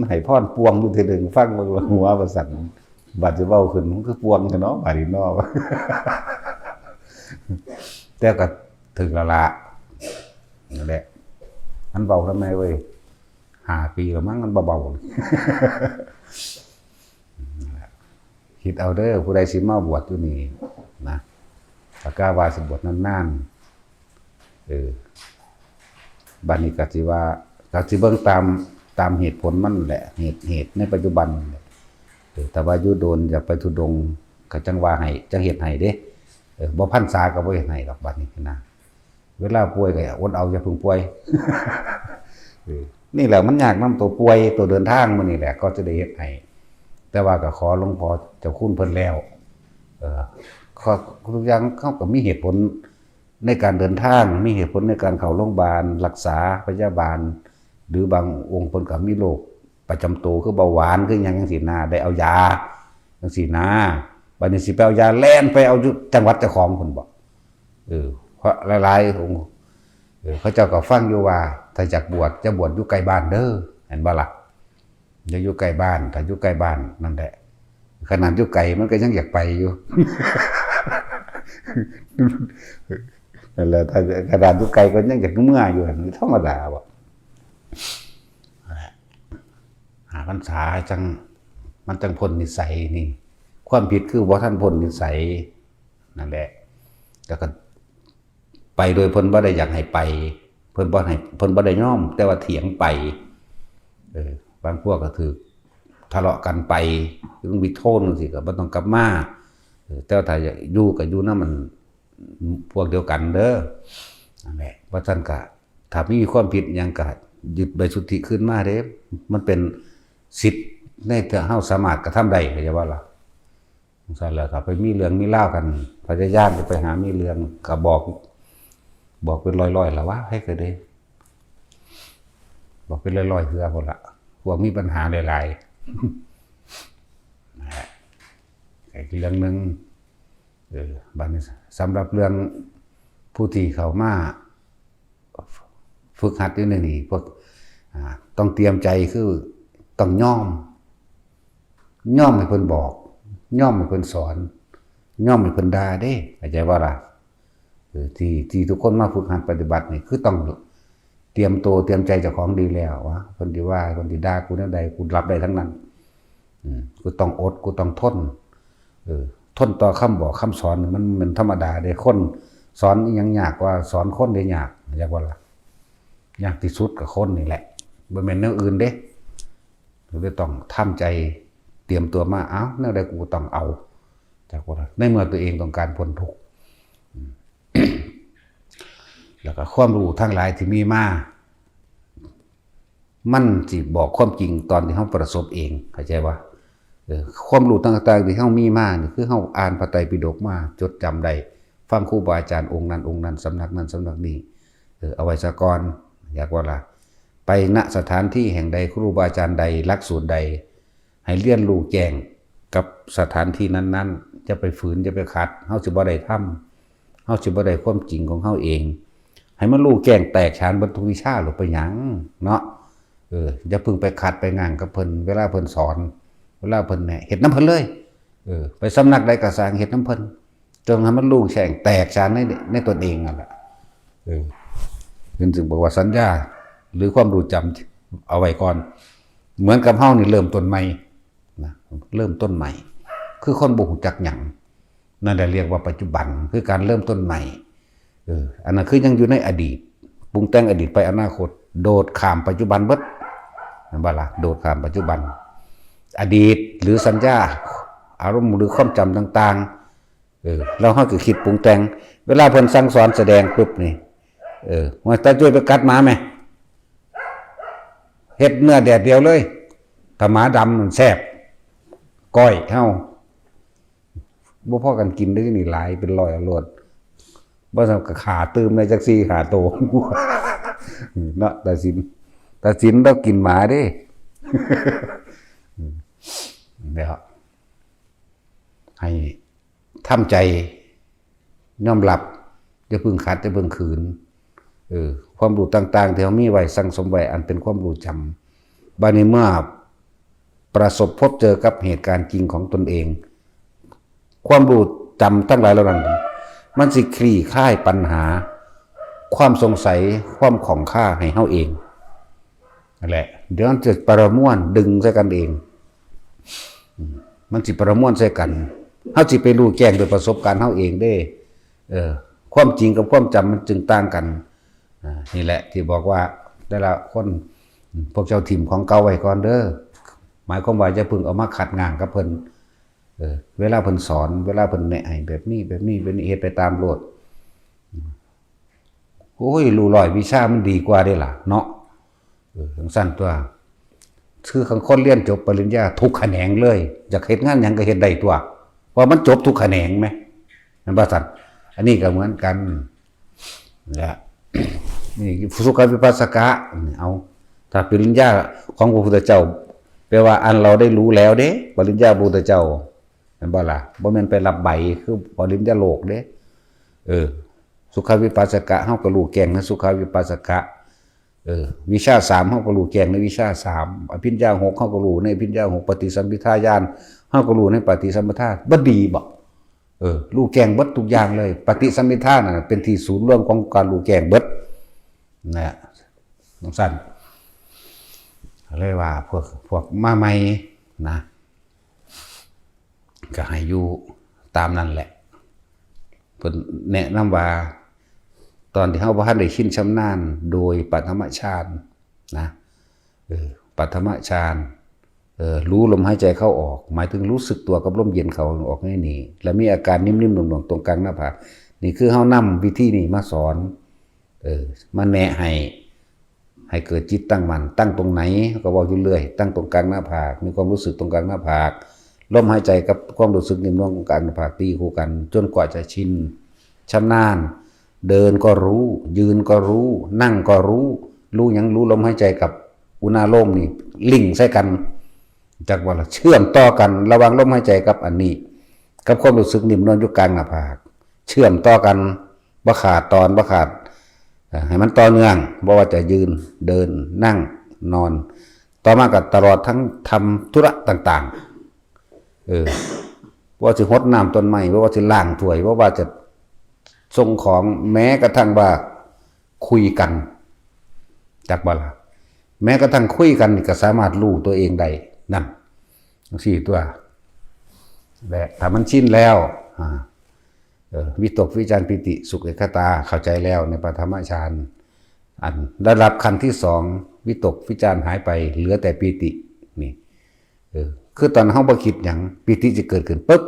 ให้พรป่วงอยู่เทื่อหนึ่ง ฟังเบิ่งละหัวว่าซั่น บัดสิเว้าขึ้นมันคือป่วงแท้เนาะ บาดนี้เนาะ แต่ก็ถึงแล้วล่ะ นั่นแหละ มันเบาทำไมเว้ย ห้าปีแล้วมั้ง มันเบาๆ คิดเอาเด้อ ผู้ใดสิมาบวชอยู่นี่นะ ปากกาว่าสิบวชนานๆ เออ บัดนี้ก็สิว่า ก็สิเบิ่งตาม ตามเหตุผลมันแหละ เหตุ เหตุในปัจจุบันนั่นแหละ เออ แต่ว่าอยู่โดนอยากไปธุดงค์ ก็จั่งว่าให้ จั่งเฮ็ดให้เด้ เออ บ่พรรษาก็บ่เฮ็ดให้ดอก บัดนี้นะ เวลาป่วยก็อดเอา อย่าเพิ่งป่วย เออ นี่แหละมันยากนำตัวป่วย ตัวเดินทางมื้อนี้แหละ ก็จะได้เฮ็ดให้ แต่ว่าก็ขอหลวงพ่อเจ้าคุณเพิ่นแล้ว เออ ขอ ทุกอย่างเขาก็มีเหตุผลในการเดินทาง มีเหตุผลในการเข้าโรงพยาบาล รักษาพยาบาล หรือบางองค์เพิ่นก็มีโรคประจำตัว คือเบาหวาน คือหยังจั่งซี้นะ ได้เอายาจั่งซี้นะ บัดนี้สิไปเอายา แล่นไปเอาอยู่จังหวัดเจ้าของพุ้นบ่ เออ เพราะหลายๆองค์ เออ เขาเจ้าก็ฟังอยู่ว่า ถ้าอยากบวช จะบวชอยู่ใกล้บ้านเด้อ เห็นบ่ล่ะ อย่าอยู่ใกล้บ้าน ถ้าอยู่ใกล้บ้านนั่นแหละ ขนาดอยู่ไกลมันก็ยังอยากไปอยู่ นั่นแหละ ถ้าขนาดอยู่ไกลก็ยังอยากเมืออยู่ มันธรรมดาบ่ ห้าพรรษาจั่ง มันจั่งพ้นนิสัยนี่ ความผิดคือบ่ทันพ้นนิสัย นั่นแหละ แล้วก็ไปโดยเพิ่นบ่ได้อยากให้ไป เพิ่นบ่ให้ เพิ่นบ่ได้ยอม แต่ว่าเถียงไป เออ บางพวกก็ถืกทะเลาะกันไป คือลุงวิโทนจั่งซี้ก็บ่ต้องกลับมา เออ แต่ว่าถ้าอยู่ก็อยู่นำมัน พวกเดียวกันเด้อ นั่นแหละ ว่าซั่นก็ ถ้ามีความผิดหยังก็ยึดใบสุทธิคืนมาเด้ มันเป็นสิทธิ์ในที่เฮาสามารถกระทำได้ เข้าใจบ่ล่ะ จั่งซั่นแหละ ถ้าไปมีเรื่องมีราวกัน พยายามจะไปหามีเรื่อง ก็บอก บอกเป็นร้อยๆ ล่ะวะ ให้ก็ได้ บอกเป็นร้อยๆ เทื่อพุ้นล่ะ พวกมีปัญหาหลายๆ นะฮะ อีกเรื่องหนึ่ง เออ บัดนี้สำหรับเรื่องผู้ที่เข้ามาฝึกหัดอยู่ในนี่ พวก อ่า ต้องเตรียมใจคือต้องยอม ยอมให้เพิ่นบอก ยอมให้เพิ่นสอน ยอมให้เพิ่นด่าเด้ เข้าใจบ่ล่ะ เออ ที่ ที่ทุกคนมาฝึกหัดปฏิบัตินี่ คือต้องเตรียมตัวเตรียมใจเจ้าของดีแล้ว ว่าเพิ่นสิว่า เพิ่นสิด่ากูแนวใด กูรับได้ทั้งนั้น อืม กูต้องอด กูต้องทน เออ ทนต่อคำบอกคำสอน มัน มันธรรมดาเด้ คนสอนอิหยังยากกว่าสอนคนเด้ ยาก เข้าใจบ่ล่ะ ยากที่สุดก็คนนี่แหละ บ่แม่นแนวอื่นเด้ ก็เลยต้องทำใจเตรียมตัวมา เอ้า แนวใดกูต้องเอา จั่งว่า ในเมื่อตัวเองต้องการพ้นทุกข์ อืม แล้วก็ความรู้ทั้งหลายที่มีมา มันสิบอกความจริงตอนที่เฮาประสบเอง เข้าใจบ่? เออ ความรู้ต่างๆที่เฮามีมานี่ คือเฮาอ่านพระไตรปิฎกมา จดจำได้ ฟังครูบาอาจารย์องค์นั้นองค์นั้น สำนักนั้นสำนักนี้ เออ เอาไว้ซะก่อน อยากว่าล่ะ ไป ณ สถานที่แห่งใด ครูบาอาจารย์ใด หลักสูตรใด ให้เรียนรู้แจ้งกับสถานที่นั้นๆ อย่าไปฝืน อย่าไปขัด เฮาสิบ่ได้ธรรม เฮาสิบ่ได้ความจริงของเฮาเอง ให้มันรู้แจ้งแตกฉานเบิดทุกวิชาโลด ไปหยังเนาะ เออ อย่าเพิ่งไปขัดไปง้างกับเพิ่น เวลาเพิ่นสอน เวลาเพิ่นแนะ เฮ็ดนำเพิ่นเลย เออ ไปสำนักใดก็ซ่าง เฮ็ดนำเพิ่น จนให้มันรู้แจ้งแตกฉานใน ในตนเองนั่นแหละ เออ เพิ่นจึงบอกว่าสัญญา หรือความรู้จำเอาไว้ก่อน เหมือนกับเฮานี่เริ่มต้นใหม่นะ เริ่มต้นใหม่ คือคนบ่รู้จักหยัง นั่นแหละเรียกว่าปัจจุบัน คือการเริ่มต้นใหม่ เออ อันนั้นคือยังอยู่ในอดีต ปรุงแต่งอดีตไปอนาคต โดดข้ามปัจจุบันเบิด แม่นบ่ล่ะ? โดดข้ามปัจจุบัน อดีตหรือสัญญา อารมณ์หรือความจำต่างๆ เออ แล้วเฮาก็คิดปรุงแต่ง เวลาเพิ่นสั่งสอนแสดงปุ๊บนี่ เออ ว่าตาจ้วยไปกัดหมาแม่ เฮ็ดเนื้อแดดเดียวเลย ถ้าหมาดำมันแซ่บ ก้อยเฮา บ่พอกันกินเด้อนี่ หลายเป็นร้อยเอาโลด บ่ซั้นก็ฆ่าตื่มได้จักสี่ห้าโต เนาะ ตาสิน ตาสินลาวกินหมาเด้ เดี๋ยว ให้ทำใจยอมรับ อย่าเพิ่งขัด อย่าเพิ่งขืน เออ ความรู้ต่างๆที่เฮามีไว้ สั่งสมไว้ อันเป็นความรู้จำ บัดนี้เมื่อประสบพบเจอกับเหตุการณ์จริงของตนเอง ความรู้จำทั้งหลายเหล่านั้น มันสิคลี่คลายปัญหา ความสงสัย ความข้องคาให้เฮาเอง นั่นแหละ เดี๋ยวมันจะประมวลดึงใส่กันเอง อืม มันสิประมวลใส่กัน เฮาสิไปรู้แจ้งโดยประสบการณ์เฮาเองเด้ เออ ความจริงกับความจำมันจึงต่างกัน อ่า นี่แหละที่บอกว่าแต่ละคน พวกเจ้าถิ่มของเก่าไว้ก่อนเด้อ หมายความว่าอย่าเพิ่งเอามาขัดง้างกับเพิ่น เออ เวลาเพิ่นสอน เวลาเพิ่นแนะให้แบบนี้ แบบนี้ แบบนี้ เฮ็ดไปตามโลด โอ้ย รู้ร้อยวิชามันดีกว่าเด้ล่ะเนาะ เออ จั่งซั้นตั๊ว คือคันคนเรียนจบปริญญาทุกแขนงเลย อยากเฮ็ดงานหยังก็เฮ็ดได้ตั๊ว เพราะมันจบทุกแขนงแหม แม่นบ่ซั้น? อันนี้ก็เหมือนกัน และ นี่สุขวิปัสสกะ เอา ถ้าปริญญาของพระพุทธเจ้า แปลว่าอันเราได้รู้แล้วเด้ ปริญญาพระพุทธเจ้า แม่นบ่ล่ะ? บ่แม่นไปรับใบคือปริญญาโลกเด้ เออ สุขวิปัสสกะ เฮาก็รู้แจ้งในสุขวิปัสสกะ เออ วิชาสาม เฮาก็รู้แจ้งในวิชาสาม อภิญญาหก เฮาก็รู้ในอภิญญาหก ปฏิสัมภิทาญาณ เฮาก็รู้ในปฏิสัมภิทา บ่ดีบ่? เออ รู้แจ้งเบิดทุกอย่างเลย ปฏิสัมภิทานั่นน่ะเป็นที่ศูนย์รวมของการรู้แจ้งเบิด นะ จั่งซั้น เลยว่าพวก พวกมาใหม่นะ ก็ให้อยู่ตามนั่นแหละ เพิ่นแนะนำว่า ตอนที่เฮาบ่ทันได้ชินชำนาญโดยปฐมฌานนะ เออ ปฐมฌาน เออ รู้ลมหายใจเข้าออก หมายถึงรู้สึกตัวกับลมเย็นเข้าออกในนี้ และมีอาการนิ่มๆหน่วงๆตรงกลางหน้าผาก นี่คือเฮานำวิธีนี้มาสอน เออ มาแนะให้ ให้เกิดจิตตั้งมั่น ตั้งตรงไหน ก็เว้าอยู่เรื่อย ตั้งตรงกลางหน้าผาก มีความรู้สึกตรงกลางหน้าผาก ลมหายใจกับความรู้สึกนิ่มนวลตรงกลางหน้าผากตีคู่กัน จนกว่าจะชิน ชำนาญ เดินก็รู้ ยืนก็รู้ นั่งก็รู้ รู้หยัง รู้ลมหายใจกับอุณาโลมนี่ ลิงก์ใส่กัน จักว่าล่ะ เชื่อมต่อกันระหว่างลมหายใจกับอันนี้ กับความรู้สึกนิ่มนวลอยู่กลางหน้าผาก เชื่อมต่อกัน บ่ขาดตอน บ่ขาด เอ่อ ให้มันต่อเนื่อง บ่ว่าจะยืน เดิน นั่ง นอน ต่อมาก็ตลอดทั้งทำธุระต่างๆ เออ บ่ว่าสิหดน้ำต้นไม้ บ่ว่าสิล้างถ้วย บ่ว่าจะส่งของ แม้กระทั่งว่าคุยกัน จักบ่ล่ะ แม้กระทั่งคุยกันนี่ก็สามารถรู้ตัวเองได้ นั่น จั่งซี้ตั๊ว และถ้ามันชินแล้ว อ่า เออ วิตกวิจารปีติสุขเอกคตา เข้าใจแล้วในปฐมฌาน อันระดับขั้นที่สอง วิตกวิจารหายไป เหลือแต่ปีติ นี่ เออ คือตอนเฮาบ่คิดหยัง ปีติจะเกิดขึ้นปุ๊บ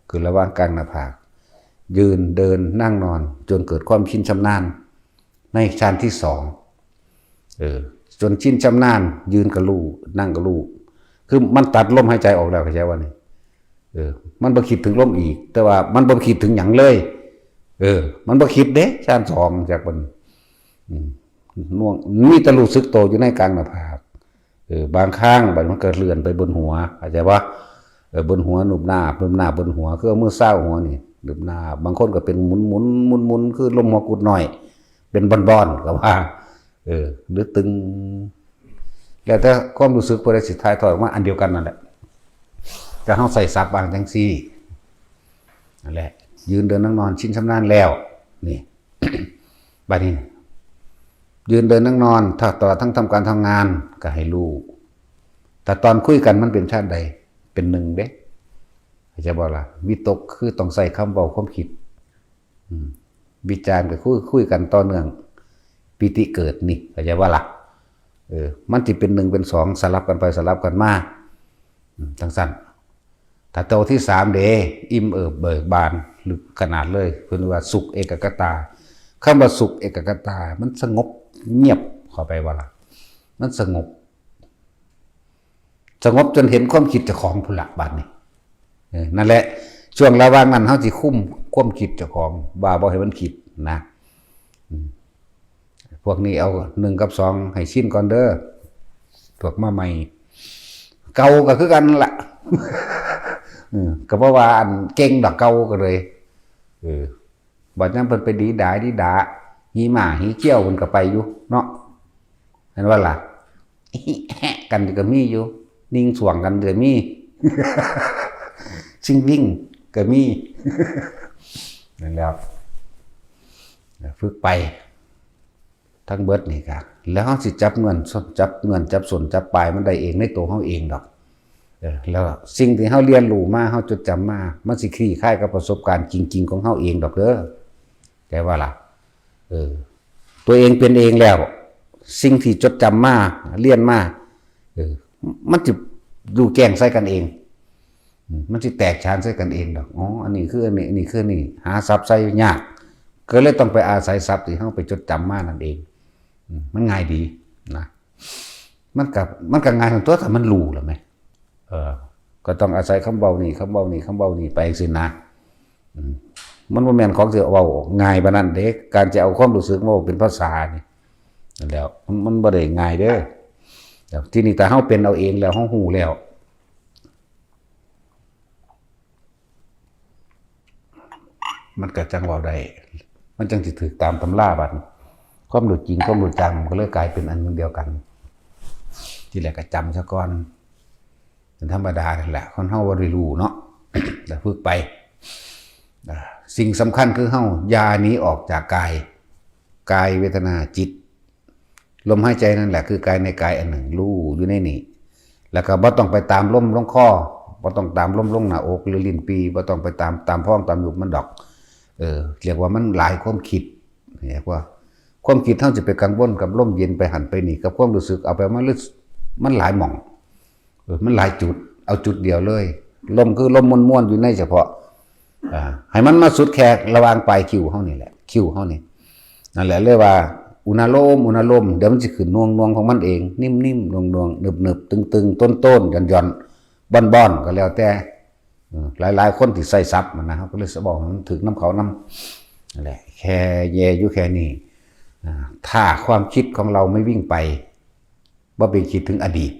ขึ้นระหว่างกลางหน้าผาก ยืน เดิน นั่ง นอน จนเกิดความชินชำนาญ ในฌานที่สอง เออ จนชินชำนาญ ยืนก็รู้ นั่งก็รู้ คือมันตัดลมหายใจออกแล้ว เข้าใจว่านี่ เออ มันบ่คิดถึงลมอีก แต่ว่ามันบ่คิดถึงหยังเลย เออ มันบ่คิดเด้ ฌานสอง จากมัน อืม น่วง มีแต่รู้สึกโตอยู่ในกลางหน้าผาก เออ บางครั้งบัดมันก็เลื่อนไปบนหัว เข้าใจปะ เออ บนหัว นุบนาบ นุบนาบ บนหัว คือเอามือซาวหัวนี่ นุบนาบ บางคนก็เป็นหมุนหมุนหมุนหมุน คือลมหัวกุดน้อย เป็นบอนๆ ก็ว่า เออ หรือตึง แล้วแต่ความรู้สึกผู้ใดสิถ่ายทอดออกมาอันเดียวกันนั่นแหละ แต่เฮาใส่ศัพท์บางจังซี่ นั่นแหละ ยืนเดินนั่งนอนชินชำนาญแล้ว นี่ บัดนี้ ยืนเดินนั่งนอน ถ้าตลอดทั้งทำการทำงาน ก็ให้รู้ แต่ตอนคุยกันมันเป็นชาติใด เป็นหนึ่งเด้ เข้าใจบ่ล่ะ วิตกคือต้องใส่คำเว้าความคิด อืม วิจารณ์ก็คุย คุยกันต่อเนื่อง ปีติเกิดนี่ เข้าใจบ่ล่ะ เออ มันสิเป็นหนึ่งเป็นสอง สลับกันไปสลับกันมา อืม จังซั่น ถ้าโตที่สามเด้ อิ่มเอิบเบิกบาน ลึกขนาดเลย เพิ่นว่าสุขเอกัคคตา คำว่าสุขเอกัคคตา มันสงบเงียบเข้าไปบ่ล่ะ มันสงบ สงบจนเห็นความคิดเจ้าของพุ้นละบัดนี้ เออ นั่นแหละ ช่วงระหว่างนั้นเฮาสิคุมความคิดเจ้าของ ว่าบ่ให้มันคิดนะ อืม พวกนี้เอาหนึ่งกับสองให้ชินก่อนเด้อ พวกมาใหม่ เก่าก็คือกันนั่นล่ะ เออ ก็บ่ว่าอันเก่งดอก เก่าก็เลย เออ บัดยามเพิ่นไปดีดาดีดา หีหมาหีเขี้ยวเพิ่นก็ไปอยู่เนาะ เห็นว่าล่ะ แฮะกันก็มีอยู่ นิ่งส่วงกันก็มี ซิ่งวิ่งก็มี นั่นแหล้ว ฝึกไป ทั้งเบิดนี่กะ แล้วเฮาสิจับเงิน จับเงิน จับส้น จับปลายมันได้เองในตัวเฮาเองดอก เออ แล้วสิ่งที่เฮาเรียนรู้มา เฮาจดจำมา มันสิคลี่คลายกับประสบการณ์จริงๆของเฮาเองดอกเด้อ แต่ว่าล่ะ เออ ตัวเองเป็นเองแล้ว สิ่งที่จดจำมา เรียนมา เออ มันสิรู้แจ้งใส่กันเอง อืม มันสิแตกฉานใส่กันเองดอก อ๋อ อันนี้คืออันนี้ อันนี้คืออันนี้ หาศัพท์ใส่ยาก ก็เลยต้องไปอาศัยศัพท์ที่เฮาไปจดจำมานั่นเอง อืม มันง่ายดีนะ มันก็ มันก็ง่ายทั้งตัว ถ้ามันรู้แล้วแหม เออ ก็ต้องอาศัยคำเว้านี่ คำเว้านี่ คำเว้านี่ไปจั่งซี้นะ อืม มันบ่แม่นของสิเว้าง่ายปานนั้นเด้ การจะเอาความรู้สึกมาเว้าเป็นภาษานี่ นั่นแหล้ว มัน มันบ่ได้ง่ายเด้อ แล้วทีนี้ถ้าเฮาเป็นเอาเองแล้ว เฮารู้แล้ว มันก็จั่งเว้าได้ มันจั่งสิถืกตามตำราบัด ความรู้จริง ความรู้จัง มันก็เลยกลายเป็นอันหนึ่งเดียวกัน ทีแรกก็จำซะก่อน เป็นธรรมดานั่นแหละ คนเฮาบ่ได้รู้เนาะ แต่ฝึกไป อ่า สิ่งสำคัญคือเฮาอย่าหนีออกจากกาย กาย เวทนา จิต ลมหายใจนั่นแหละ คือกายในกายอันหนึ่ง รู้อยู่ในนี่ แล้วก็บ่ต้องไปตามลมลงคอ บ่ต้องตามลมลงหน้าอกหรือลิ้นปี่ บ่ต้องไปตาม ตามพองตามยุบมันดอก เออ เรียกว่ามันหลายความคิด เรียกว่า ความคิดเฮาสิไปกังวลกับลมเย็นไปหั้นไปนี่ กับความรู้สึกเอาไปมาลึก มันหลายหม่อง เออ มันหลายจุด เอาจุดเดียวเลย ลมคือลมม่วนๆอยู่ในเฉพาะ อ่า ให้มันมาสุดแค่ระหว่างปลายคิ้วเฮานี่แหละ คิ้วเฮานี่ นั่นแหละเรียกว่า อุณาโลม อุณาโลม เดี๋ยวมันสิขึ้นน่วงๆของมันเอง นิ่มๆ น่วงๆ หนึบๆ ตึงๆ ต้นๆ หย่อนๆ บ่อนๆ ก็แล้วแต่ เออ หลายๆคนที่ใส่ศัพท์มันนะ เฮาก็เลยสิเว้าให้มันถืกนำเขานำ นั่นแหละ แค่แย่อยู่แค่นี้ อ่า ถ้าความคิดของเราไม่วิ่งไป บ่ไปคิดถึงอดีต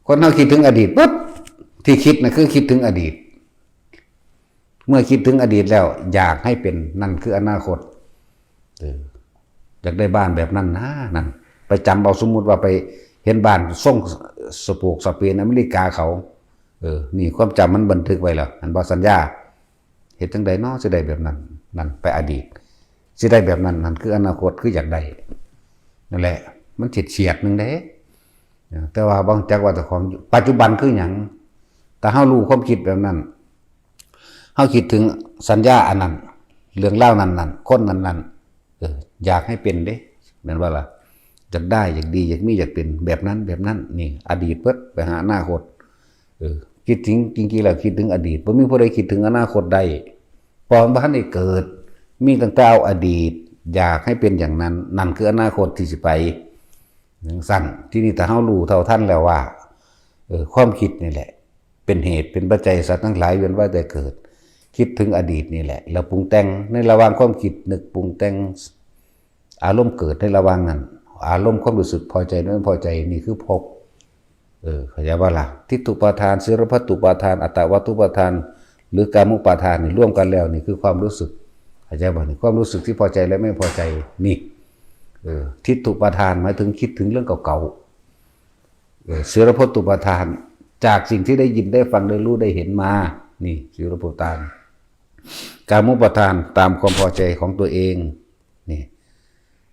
คนเฮาคิดถึงอดีตปุ๊บ ที่คิดน่ะคือคิดถึงอดีต เมื่อคิดถึงอดีตแล้ว อยากให้เป็น นั่นคืออนาคต เออ อยากได้บ้านแบบนั้นนะ นั่น ไปจำเอา สมมุติว่าไปเห็นบ้านทรงสโปกสเปนอเมริกาเขา เออ นี่ความจำมันบันทึกไว้แล้ว อันบ่ สัญญา เฮ็ดจั่งใดน้อสิได้แบบนั้น นั่นไปอดีต สิได้แบบนั้น นั่นคืออนาคต คืออยากได้ นั่นแหละ มันเฉียดๆ หนึ่งเด้ แต่ว่าบ่จักว่าเจ้าของอยู่ ปัจจุบันคือหยัง ถ้าเฮารู้ความคิดแบบนั้น เฮาคิดถึงสัญญาอันนั้น เรื่องราวนั้นๆ คนนั้นๆ เออ อยากให้เป็นเด้ แม่นบ่ล่ะ อยากได้ อยากดี อยากมี อยากเป็นแบบนั้น แบบนั้น นี่ อดีตเบิด ไปหาอนาคต เออ คิดถึง จริงๆแล้วคิดถึงอดีต บ่มีผู้ใดคิดถึงอนาคตได้ เพราะมันบ่ทันได้เกิด มีตั้งแต่เอาอดีต อยากให้เป็นอย่างนั้น นั่นคืออนาคตที่สิไปจั่งซั่น ทีนี้ถ้าเฮารู้เท่าทันแล้วว่า เออ ความคิดนี่แหละ เป็นเหตุเป็นปัจจัยสัตว์ทั้งหลายเวียนว่ายแต่เกิด คิดถึงอดีตนี่แหละ แล้วปรุงแต่งในระหว่างความคิดนึกปรุงแต่ง อารมณ์เกิดในระหว่างนั้น อารมณ์ความรู้สึกพอใจหรือไม่พอใจ นี่คือภพ เออ เข้าใจบ่ล่ะ ทิฏฐุปาทาน สีลพัตตุปาทาน อัตตวัตถุปาทาน หรือกามุปาทานนี่รวมกันแล้วนี่คือความรู้สึก เข้าใจบ่นี่ ความรู้สึกที่พอใจและไม่พอใจ นี่ เออ ทิฏฐุปาทานหมายถึงคิดถึงเรื่องเก่าๆ เออ สีลพัตตุปาทาน จากสิ่งที่ได้ยินได้ฟังได้รู้ได้เห็นมา นี่ สีลพัตตุปาทาน กามุปาทาน ตามความพอใจของตัวเอง นี่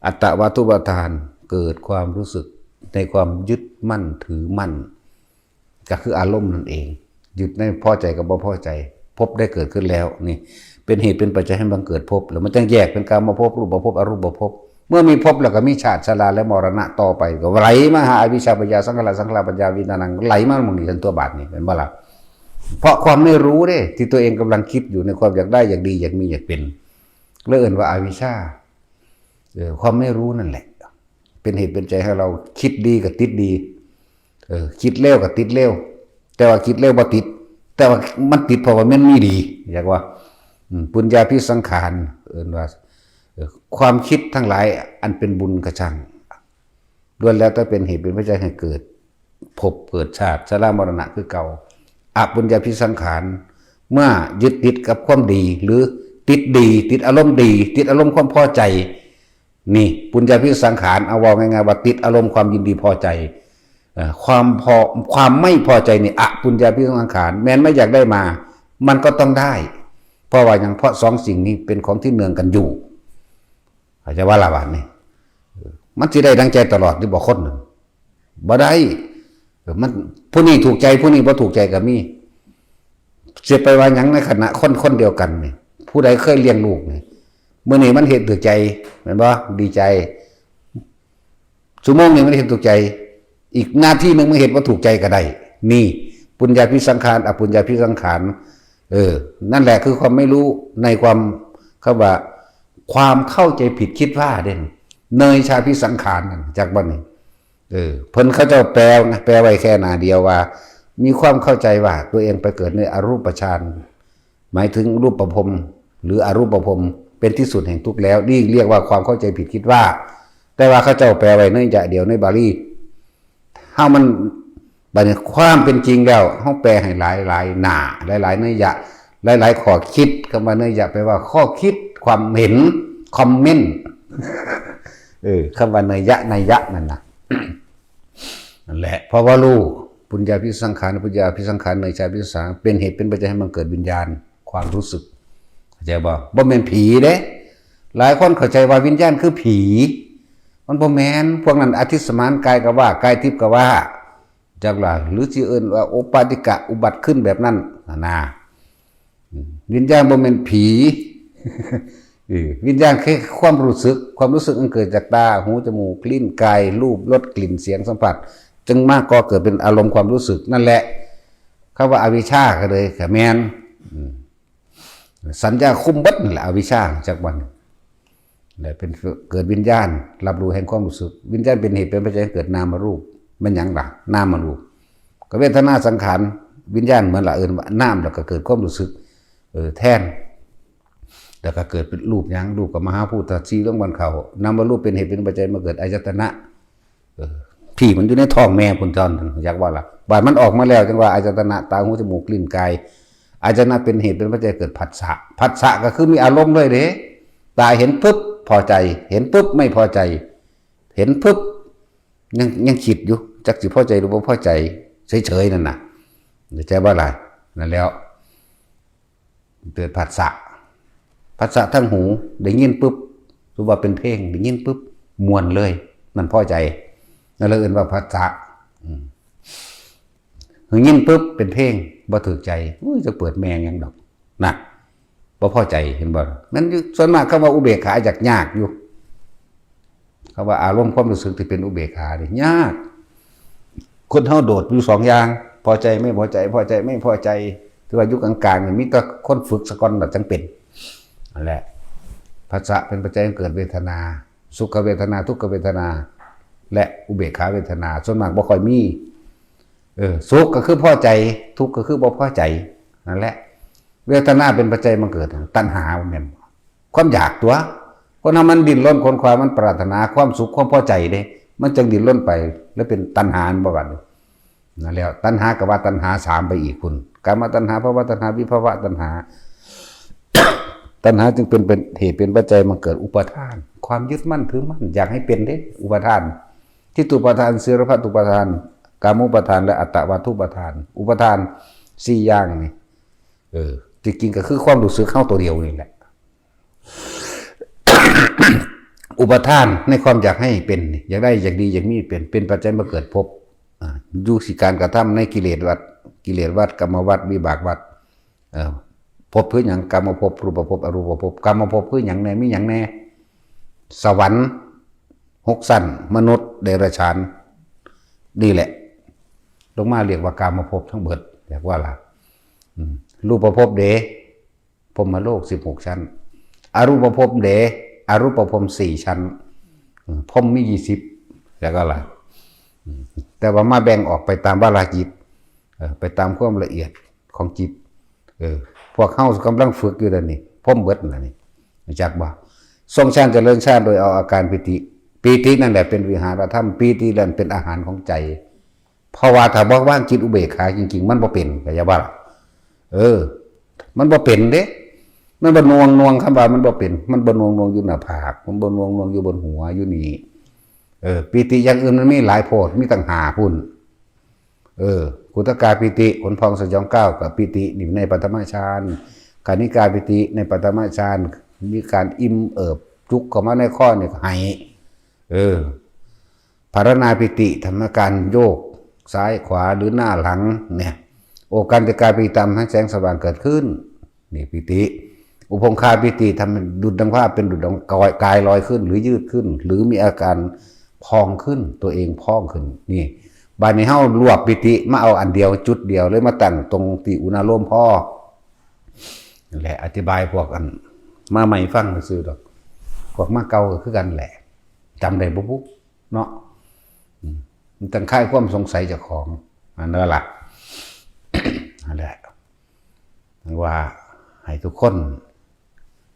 อัตตวัตถุปาทาน เกิดความรู้สึกในความยึดมั่นถือมั่น ก็คืออารมณ์นั่นเอง ยึดในพอใจกับบ่พอใจ ภพได้เกิดขึ้นแล้ว นี่ เป็นเหตุเป็นปัจจัยให้บังเกิดภพ แล้วมันจั่งแยกเป็นกามภพ รูปภพ อรูปภพ เมื่อมีภพแล้วก็มีชาติชราและมรณะต่อไป ก็ไหลมาหาอวิชชาปัญญาสังขาราสังขารปัญญาวิญญาณัง ไหลมาหม่องนี้ทันตัวบาดนี้ แม่นบ่ล่ะ เพราะความไม่รู้เด้ ที่ตัวเองกำลังคิดอยู่ในความอยากได้อยากดีอยากมีอยากเป็น เลยเอิ้นว่าอวิชชา เออ ความไม่รู้นั่นแหละ เป็นเหตุเป็นใจให้เราคิดดีก็ติดดี เออ คิดเลวก็ติดเลว แต่ว่าคิดเลวบ่ติด แต่ว่ามันติดเพราะว่ามันมีดี อยากว่า อืม ปุญญาภิสังขาร เอิ้นว่า เออ ความคิดทั้งหลายอันเป็นบุญกระชัง ล้วนแล้วแต่เป็นเหตุเป็นปัจจัยให้เกิดภพเกิดชาติ ชรามรณะคือเก่า อปุญญาภิสังขาร เมื่อยึดติดกับความดี หรือติดดี ติดอารมณ์ดี ติดอารมณ์ความพอใจ นี่ ปุญญาภิสังขาร เอาเว้าง่ายๆว่าติดอารมณ์ความยินดีพอใจ เอ่อ ความพอ ความไม่พอใจนี่ อปุญญาภิสังขาร แม้นไม่อยากได้มา มันก็ต้องได้ เพราะว่าหยัง เพราะสองสิ่งนี้เป็นของที่เนื่องกันอยู่ เข้าใจบ่ล่ะบาดนี้ เออ มันสิได้ดังใจตลอดหรือบ่คนหนึ่ง บ่ได้ เออ มัน ผู้นี้ถูกใจ ผู้นี้บ่ถูกใจก็มี สิไปว่าหยังในขณะคนคนเดียวกันนี่ ผู้ใดเคยเลี้ยงลูกนี่ มื้อนี้มันเฮ็ดถูกใจ แม่นบ่ ดีใจ ชั่วโมงนี้มันเฮ็ดถูกใจ อีกนาทีหนึ่งมันเฮ็ดบ่ถูกใจก็ได้ นี่ ปุญญาภิสังขาร อปุญญาภิสังขาร เออ นั่นแหละคือความไม่รู้ในความ คำว่า ความเข้าใจผิดคิดว่าเด้ เนยชาภิสังขารนั่น จักบ่นี่ เออ เพิ่นเขาเจ้าแปลนะ แปลไว้แค่หน้าเดียวว่า มีความเข้าใจว่าตัวเองไปเกิดในอรูปฌาน หมายถึงรูปภพ หรืออรูปภพ เป็นที่สุดแห่งทุกข์แล้ว นี่เรียกว่าความเข้าใจผิดคิดว่า แต่ว่าเขาเจ้าแปลไว้ในยะเดียวในบาลี เฮามัน บัดนี้ความเป็นจริงแล้ว เฮาแปลให้หลายๆ หน้า หลายๆ นัยยะ หลายๆ ข้อคิด คำว่านัยยะแปลว่าข้อคิด ความเห็น คอมเมนต์ เออ คำว่านัยยะ นัยยะนั่นน่ะ นั่นแหละ เพราะว่ารู้ ปุญญาภิสังขาร ปุญญาภิสังขาร เนยชาภิสังขาร เป็นเหตุเป็นปัจจัยให้มันเกิดวิญญาณ ความรู้สึก เข้าใจบ่ บ่แม่นผีเด้ หลายคนเข้าใจว่าวิญญาณคือผี มันบ่แม่น พวกนั้นอธิสมานกายก็ว่า กายทิพย์ก็ว่า จักล่ะ หรือสิเอิ้นว่าโอปปาติกะอุบัติขึ้นแบบนั้นน่ะนะ อืม วิญญาณบ่แม่นผี เออ วิญญาณคือความรู้สึก ความรู้สึกมันเกิดจากตา หู จมูก ลิ้น กาย รูป รส กลิ่น เสียง สัมผัส จึงมาก่อเกิดเป็นอารมณ์ความรู้สึก นั่นแหละ คำว่าอวิชชาก็เลยก็แม่น อืม สัญญาคุมเบิดนั่นแหละ อวิชชาจักวัน และเป็นเกิดวิญญาณ รับรู้แห่งความรู้สึก วิญญาณเป็นเหตุเป็นปัจจัยให้เกิดนามรูป แม่นหยังล่ะ นามรูป ก็เวทนาสังขาร วิญญาณเหมือนละ เอิ้นว่านาม แล้วก็เกิดความรู้สึก เออ แทน แล้วก็เกิดเป็นรูปหยัง รูปกับมหาภูตธาตุสี่ลงบรรเขา นามรูปเป็นเหตุเป็นปัจจัยมาเกิดอายตนะ เออ ผีมันอยู่ในท้องแม่พุ้นตอนนั้น อยากว่าล่ะ บาดมันออกมาแล้วจั่งว่าอายตนะ ตา หู จมูก ลิ้น กาย อายตนะเป็นเหตุเป็นปัจจัยเกิดผัสสะ ผัสสะก็คือมีอารมณ์เลยเด้ ตาเห็นปุ๊บพอใจ เห็นปุ๊บไม่พอใจ เห็นปุ๊บยัง ยังคิดอยู่ จักสิพอใจหรือบ่พอใจ เฉยๆ นั่นน่ะ เข้าใจบ่ล่ะ นั่นแล้ว เกิดผัสสะ ผัสสะทางหู ได้ยินปุ๊บ รู้ว่าเป็นเพลง ได้ยินปุ๊บ ม่วนเลย นั่นพอใจ นั่นเลยเอิ้นว่าผัสสะ อืม ได้ยินปุ๊บ เป็นเพลง บ่ถูกใจ อุ้ย จะเปิดแม่งหยังดอก น่ะ บ่พอใจ เห็นบ่ มันอยู่ ส่วนมากคำว่าอุเบกขาอยากยากอยู่ คำว่าอารมณ์ความรู้สึกที่เป็นอุเบกขานี่ยาก คนเฮาโดดอยู่สองอย่าง พอใจไม่พอใจ พอใจไม่พอใจ ที่ว่าอยู่กลางๆ นี่มีแต่คนฝึกซะก่อนน่ะจั่งเป็น นั่นแหละ ผัสสะเป็นปัจจัยให้เกิดเวทนา สุขเวทนา ทุกขเวทนา และอุเบกขาเวทนา ส่วนมากบ่ค่อยมี เออ สุขก็คือพอใจ ทุกข์ก็คือบ่พอใจ นั่นแหละ เวทนาเป็นปัจจัยมาเกิดตัณหา แม่นบ่ ความอยากตัว คนเฮามันดิ้นรนขวนขวาย มันปรารถนาความสุขความพอใจเด้ มันจั่งดิ้นรนไป แล้วเป็นตัณหา บ่บัดนี้ นั่นแล้ว ตัณหาก็ว่าตัณหาสามไปอีกพุ้น กามตัณหา ภวตัณหา วิภวตัณหา ตัณหาจึงเป็น เป็นเหตุเป็นปัจจัยมาเกิดอุปาทาน ความยึดมั่นถือมั่น อยากให้เป็นเด้ อุปาทาน ทิฏฐุปาทาน สีลัพพะตุปาทาน กามุปาทาน และอัตตวัตถุปาทาน อุปาทานสี่อย่างนี่ เออ จริงๆก็คือความรู้สึกเฮาตัวเดียวนี่แหละ อุปาทานในความอยากให้เป็น อยากได้ อยากดี อยากมีเป็น เป็นปัจจัยมาเกิดภพ อ่า อยู่ที่การกระทำในกิเลสวัฏ กิเลสวัฏ กรรมวัฏ วิบากวัฏ เออ ภพคือหยัง กามภพ รูปภพ อรูปภพ กามภพคือหยังแน่ มีหยังแน่ สวรรค์หกชั้น มนุษย์ เดรัจฉาน นี่แหละ ลงมาเรียกว่ากามภพทั้งเบิด เรียกว่าล่ะ อืม รูปภพเด้ พรหมโลกสิบหกชั้น อรูปภพเด้ อรูปพรหมสี่ชั้น อืม พรหมมียี่สิบ แล้วก็ล่ะ อืม แต่ว่ามาแบ่งออกไปตามวาระจิต เออ ไปตามความละเอียดของจิต เออ พวกเฮากำลังฝึกอยู่เดี๋ยวนี้ พรหมเบิดนั่นนี่ รู้จักบ่ ทรงฌานเจริญฌานโดยเอาอาการปีติ ปีตินั่นแหละเป็นวิหารธรรม ปีตินั่นเป็นอาหารของใจ เพราะว่าถ้าบ่วางจิตอุเบกขาจริงๆ มันบ่เป็น เข้าใจบ่ล่ะ เออ มันบ่เป็นเด้ มันบ่หน่วง หน่วง คำว่ามันบ่เป็น มันบ่หน่วง หน่วงอยู่หน้าผาก มันบ่หน่วง หน่วงอยู่บนหัว อยู่นี่ เออ ปีติอย่างอื่นมันมีหลายโพด มีตั้งห้าพุ้น เออ ขุทกาปีติ ขนพองสยองก้าวกับปีติ นี่ในปฐมฌาน คณิกาปีติในปฐมฌาน มีการอิ่มเอิบจุกเข้ามาในคอนี่ก็ให้ เออ ภารณาปีติ ทำอาการโยกซ้ายขวาหรือหน้าหลังเนี่ย โอกันติกาปีติ ทำให้แสงสว่างเกิดขึ้น นี่ปีติ อุพงคาปีติ ทำให้ดุจดังผ้า เป็นดุจดังกาย กายลอยขึ้น หรือยืดขึ้น หรือมีอาการพองขึ้น ตัวเองพองขึ้น นี่ บาดนี้เฮารวบปีติมาเอาอันเดียวจุดเดียวเลย มาตั้งตรงที่อุณาโลมพอ นั่นแหละ อธิบายพวกอันมาใหม่ฟังซื่อๆดอก พวกมาเก่าก็คือกันแหละ จำได้บ่บุ เนาะ อืม มันต้องคลายความสงสัยเจ้าของ อันนั้นล่ะ นั่นแหละ ว่าให้ทุกคน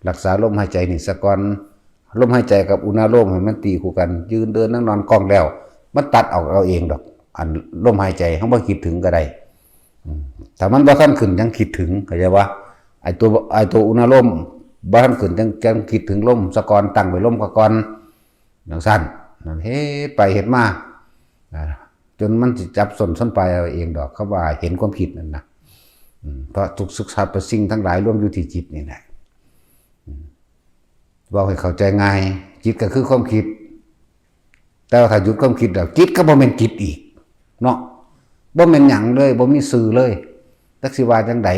รักษาลมหายใจนี่ซะก่อน ลมหายใจกับอุณาโลมให้มันตีคู่กัน ยืนเดินนั่งนอนกองแล้ว มันตัดออกเอาเองดอก อันลมหายใจเฮาบ่คิดถึงก็ได้ อืม ถ้ามันบ่ทันขึ้นยังคิดถึง เข้าใจบ่ ไอ้ตัว ไอ้ตัวอุณาโลมบ่ทันขึ้นยัง ยังคิดถึงลมซะก่อน ตั้งไว้ลมก่อน จั่งซั้น นั่นเฮ็ดไปเฮ็ดมา อ่า จนมันสิจับส้นส้นปลายเอาเองดอก คำว่าเห็นความคิดนั่นนะ อืม เพราะทุกสรรพสิ่งทั้งหลายรวมอยู่ที่จิตนี่แหละ อืม เว้าให้เข้าใจง่าย จิตก็คือความคิด แต่ว่าถ้าหยุดความคิดแล้ว จิตก็บ่แม่นจิตอีก เนาะ บ่แม่นหยังเลย บ่มีชื่อเลย จักสิว่าจั่งใด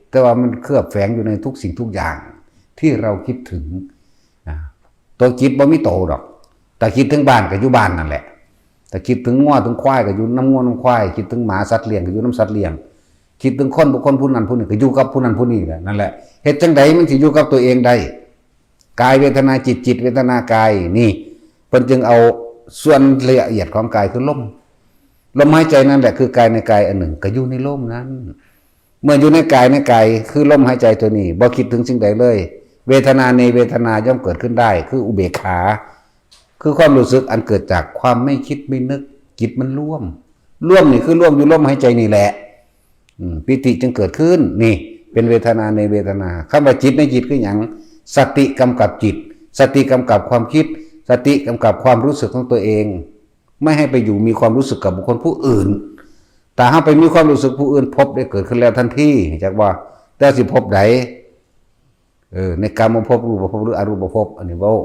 แต่ว่ามันเคลือบแฝงอยู่ในทุกสิ่งทุกอย่างที่เราคิดถึง อ่า ตัวจิตบ่มีโตดอก แต่คิดถึงบ้านก็อยู่บ้านนั่นแหละ แต่คิดถึงงัวถึงควายก็อยู่นำงัวนำควาย คิดถึงหมาสัตว์เลี้ยงก็อยู่นำสัตว์เลี้ยง คิดถึงคนบุคคลผู้นั้นผู้นี้ก็อยู่กับผู้นั้นผู้นี้แหละ นั่นแหละ เฮ็ดจั่งใดมันสิอยู่กับตัวเองได้ กายเวทนาจิต จิตเวทนากาย นี่ เพิ่นจึงเอาส่วนละเอียดของกายคือลม ลมหายใจนั่นแหละคือกายในกายอันหนึ่ง ก็อยู่ในลมนั้น เมื่ออยู่ในกายในกายคือลมหายใจตัวนี้ บ่คิดถึงสิ่งใดเลย เวทนาในเวทนาย่อมเกิดขึ้นได้ คืออุเบกขา คือความรู้สึกอันเกิดจากความไม่คิดไม่นึก จิตมันรวม รวมนี่คือรวมอยู่ลมหายใจนี่แหละ อืม ปีติจึงเกิดขึ้น นี่ เป็นเวทนาในเวทนา คำว่าจิตในจิตคือหยัง สติกำกับจิต สติกำกับความคิด สติกำกับความรู้สึกของตัวเอง ไม่ให้ไปอยู่มีความรู้สึกกับบุคคลผู้อื่น ถ้าเฮาไปมีความรู้สึกผู้อื่น ภพได้เกิดขึ้นแล้วทันที จักว่า แต่สิภพใด เออ ในกามภพ รูปภพ หรืออรูปภพ อันนี้เว้า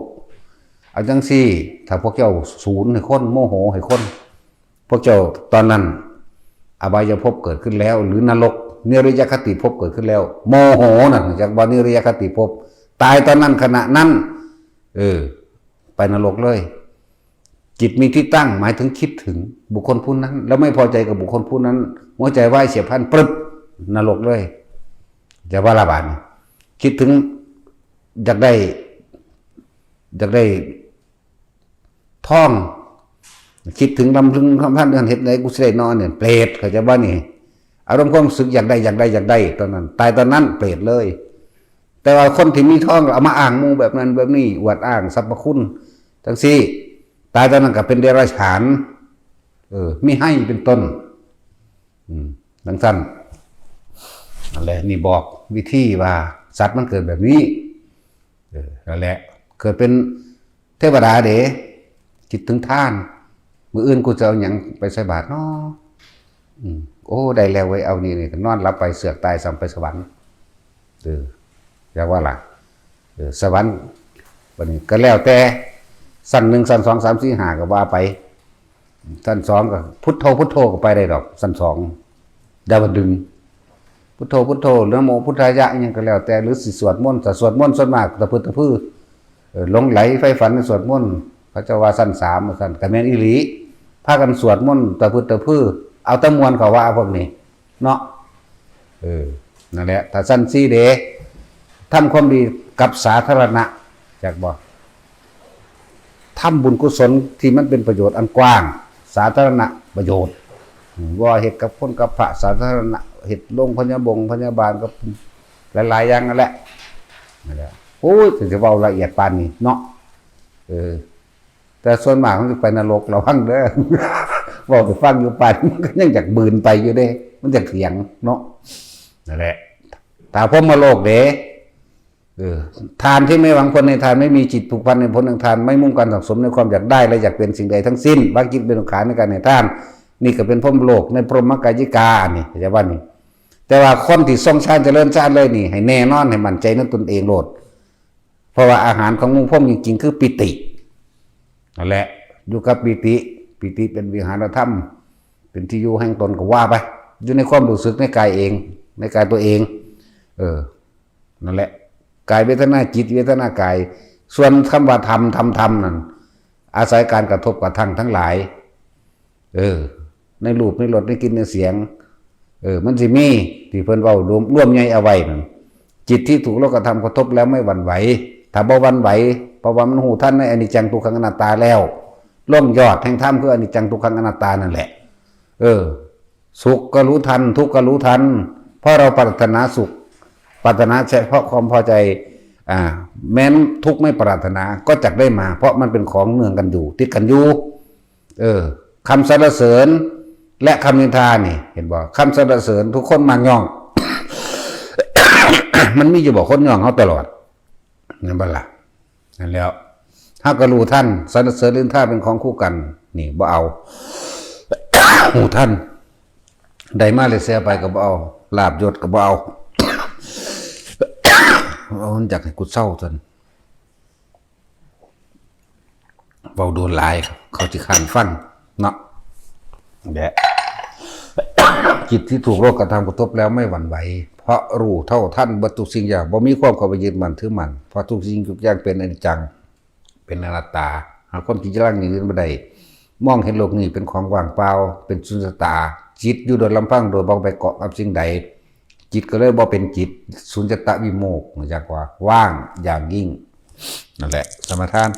เอาจั่งซี่ ถ้าพวกเจ้าศูนย์ให้คน โมโหให้คน พวกเจ้าตอนนั้น อบายภพเกิดขึ้นแล้ว หรือนรก นิรยคติภพเกิดขึ้นแล้ว โมโหนั่น จักว่านิรยคติภพ ตายตอนนั้นขณะนั้น เออ ไปนรกเลย จิตมีที่ตั้งหมายถึงคิดถึงบุคคลผู้นั้น แล้วไม่พอใจกับบุคคลผู้นั้น หัวใจวายเฉียบพลัน ปึ๊บ นรกเลย จะว่าละบาดนี่ คิดถึง อยากได้ อยากได้ทอง คิดถึงลำพึงลำพันเดือนเฮ็ดไดกูสิได้นอนเนี่ยเปรตเข้าใจบ่นี่ อารมณ์ความรู้สึกอยากได้อยากได้อยากได้ตอนนั้น ตายตอนนั้นเปรตเลย แต่ว่าคนที่มีทองเอามาอ้างหมู่แบบนั้นแบบนี้อวดอ้างสรรพคุณจั่งซี้ ตายตอนนั้นก็เป็นเดรัจฉาน เออ มีไฮ่เป็นต้น อืมจั่งซั่นนั่นแหละ นี่บอกวิธีว่าสัตว์มันเกิดแบบนี้ เออนั่นแหละ เกิดเป็นเทวดาเด้ คิดถึงทาน มื้ออื่นกูจะเอาหยังไปใส่บาตรเนาะ อืมโอ้ได้แล้วเว้ย เอานี่นี่นอนหลับไปเสือกตายซ้ำไปสวรรค์ เออเรียกว่าล่ะ เออสวรรค์บัดนี้ก็แล้วแต่ ชั้นหนึ่งชั้นสองสามสี่ห้าก็ว่าไป ชั้นสองก็พุทโธพุทโธก็ไปได้ดอก ชั้นสอง ดาวดึงส์ พุทโธพุทโธ นะโมพุทธายะอิหยังก็แล้วแต่ หรือสิสวดมนต์ แต่สวดมนต์ส่วนมากตะพึดตะพือ เออหลงไหลใฝ่ฝันในสวดมนต์ เขาเจ้าว่าชั้นสามว่าซั่น ก็แม่นอีหลี พากันสวดมนต์ตะพึดตะพือ เอาแต่ม่วนเขาว่าพวกนี้ เนาะ เออ นั่นแหละ ถ้าชั้นสี่เด้ ทำความดีกับสาธารณะ จักบ่ ทำบุญกุศลที่มันเป็นประโยชน์อันกว้าง สาธารณประโยชน์ อืมว่าเฮ็ดกับคนกับพระสาธารณะ เฮ็ดโรงพยาบงพยาบาลกับหลายๆอย่างนั่นแหละ นั่นแหละ โอ้ย สิเว้าละเอียดปานนี้เนาะ เออ แต่ส่วนมากมันสิไปนรก ระวังเด้อ เว้าให้ฟังอยู่ปานนี้ มันก็ยังอยากบืนไปอยู่เด้ มันอยากเถียงเนาะ นั่นแหละ ถ้าพรหมโลกเด้ เออ ทานที่ไม่หวังผลในทาน ไม่มีจิตผูกพันในผลแห่งทาน ไม่มุ่งการสั่งสมในความอยากได้และอยากเป็นสิ่งใดทั้งสิ้น วางจิตเป็นอุเบกขาในการให้ทาน นี่ก็เป็นพรหมโลกในพรหมกายิกา นี่ เข้าใจบ่นี่ แต่ว่าคนที่ทรงฌานเจริญฌานเลยนี่ ให้แน่นอน ให้มั่นใจในตนเองโลด เพราะว่าอาหารขององค์พรหมจริงๆ คือปีติ นั่นแหละ อยู่กับปีติ ปีติเป็นวิหารธรรม เป็นที่อยู่แห่งตนก็ว่าไป อยู่ในความรู้สึกในกายเอง ในกายตัวเอง เออ นั่นแหละ กายเวทนาจิตเวทนากาย ส่วนคำว่าธรรม ธรรม ธรรมนั่น อาศัยการกระทบกระทั่งทั้งหลาย เออ ในรูปในรสในกลิ่นในเสียง เออ มันสิมีที่เพิ่นเว้ารวมรวมใหญ่เอาไว้นั่น จิตที่ถูกโลกธรรมกระทบแล้วไม่หวั่นไหว ถ้าบ่หวั่นไหว เพราะว่ามันรู้ทันในอนิจจังทุกขังอนัตตาแล้ว ล่องยอดแห่งธรรมคืออนิจจังทุกขังอนัตตานั่นแหละ เออ สุขก็รู้ทัน ทุกข์ก็รู้ทัน เพราะเราปรารถนาสุข ปรารถนาเฉพาะความพอใจ อ่า แม้นทุกข์ไม่ปรารถนาก็จักได้มา เพราะมันเป็นของเนื่องกันอยู่ ติดกันอยู่ เออ คำสรรเสริญ และคำนินทานี่ เห็นบ่ คำสรรเสริญทุกคนมักย่อง มันมีอยู่บ่คนย่องเฮาตลอด นั่นบ่ล่ะ นั่นแหล้ว เฮาก็รู้ทัน สรรเสริญนินทาเป็นของคู่กัน นี่บ่เอา รู้ทัน ได้มาแล้วเสียไปก็บ่เอา ลาภยศก็บ่เอา เอา มันอยากให้กูเศร้าซั่น เว้าโดนหลาย เขาสิค้านฟังเนาะ และ จิตที่ถูกโลกธรรมกระทบแล้วไม่หวั่นไหว เพราะรู้เท่าทันเบิดทุกสิ่งอย่าง บ่มีความเข้าไปยึดมั่นถือมั่น เพราะทุกสิ่งทุกอย่างเป็นอนิจจัง เป็นอนัตตา หาความคิดจะล้างอย่างอื่นบ่ได้ มองเห็นโลกนี้เป็นของว่างเปล่า เป็นสุญญตา จิตอยู่โดยลำพังโดยบ่ไปเกาะกับสิ่งใด จิตก็เลยบ่เป็นจิต สุญญตวิโมกข์ จักว่าว่างอย่างยิ่ง นั่นแหละ สมาทาน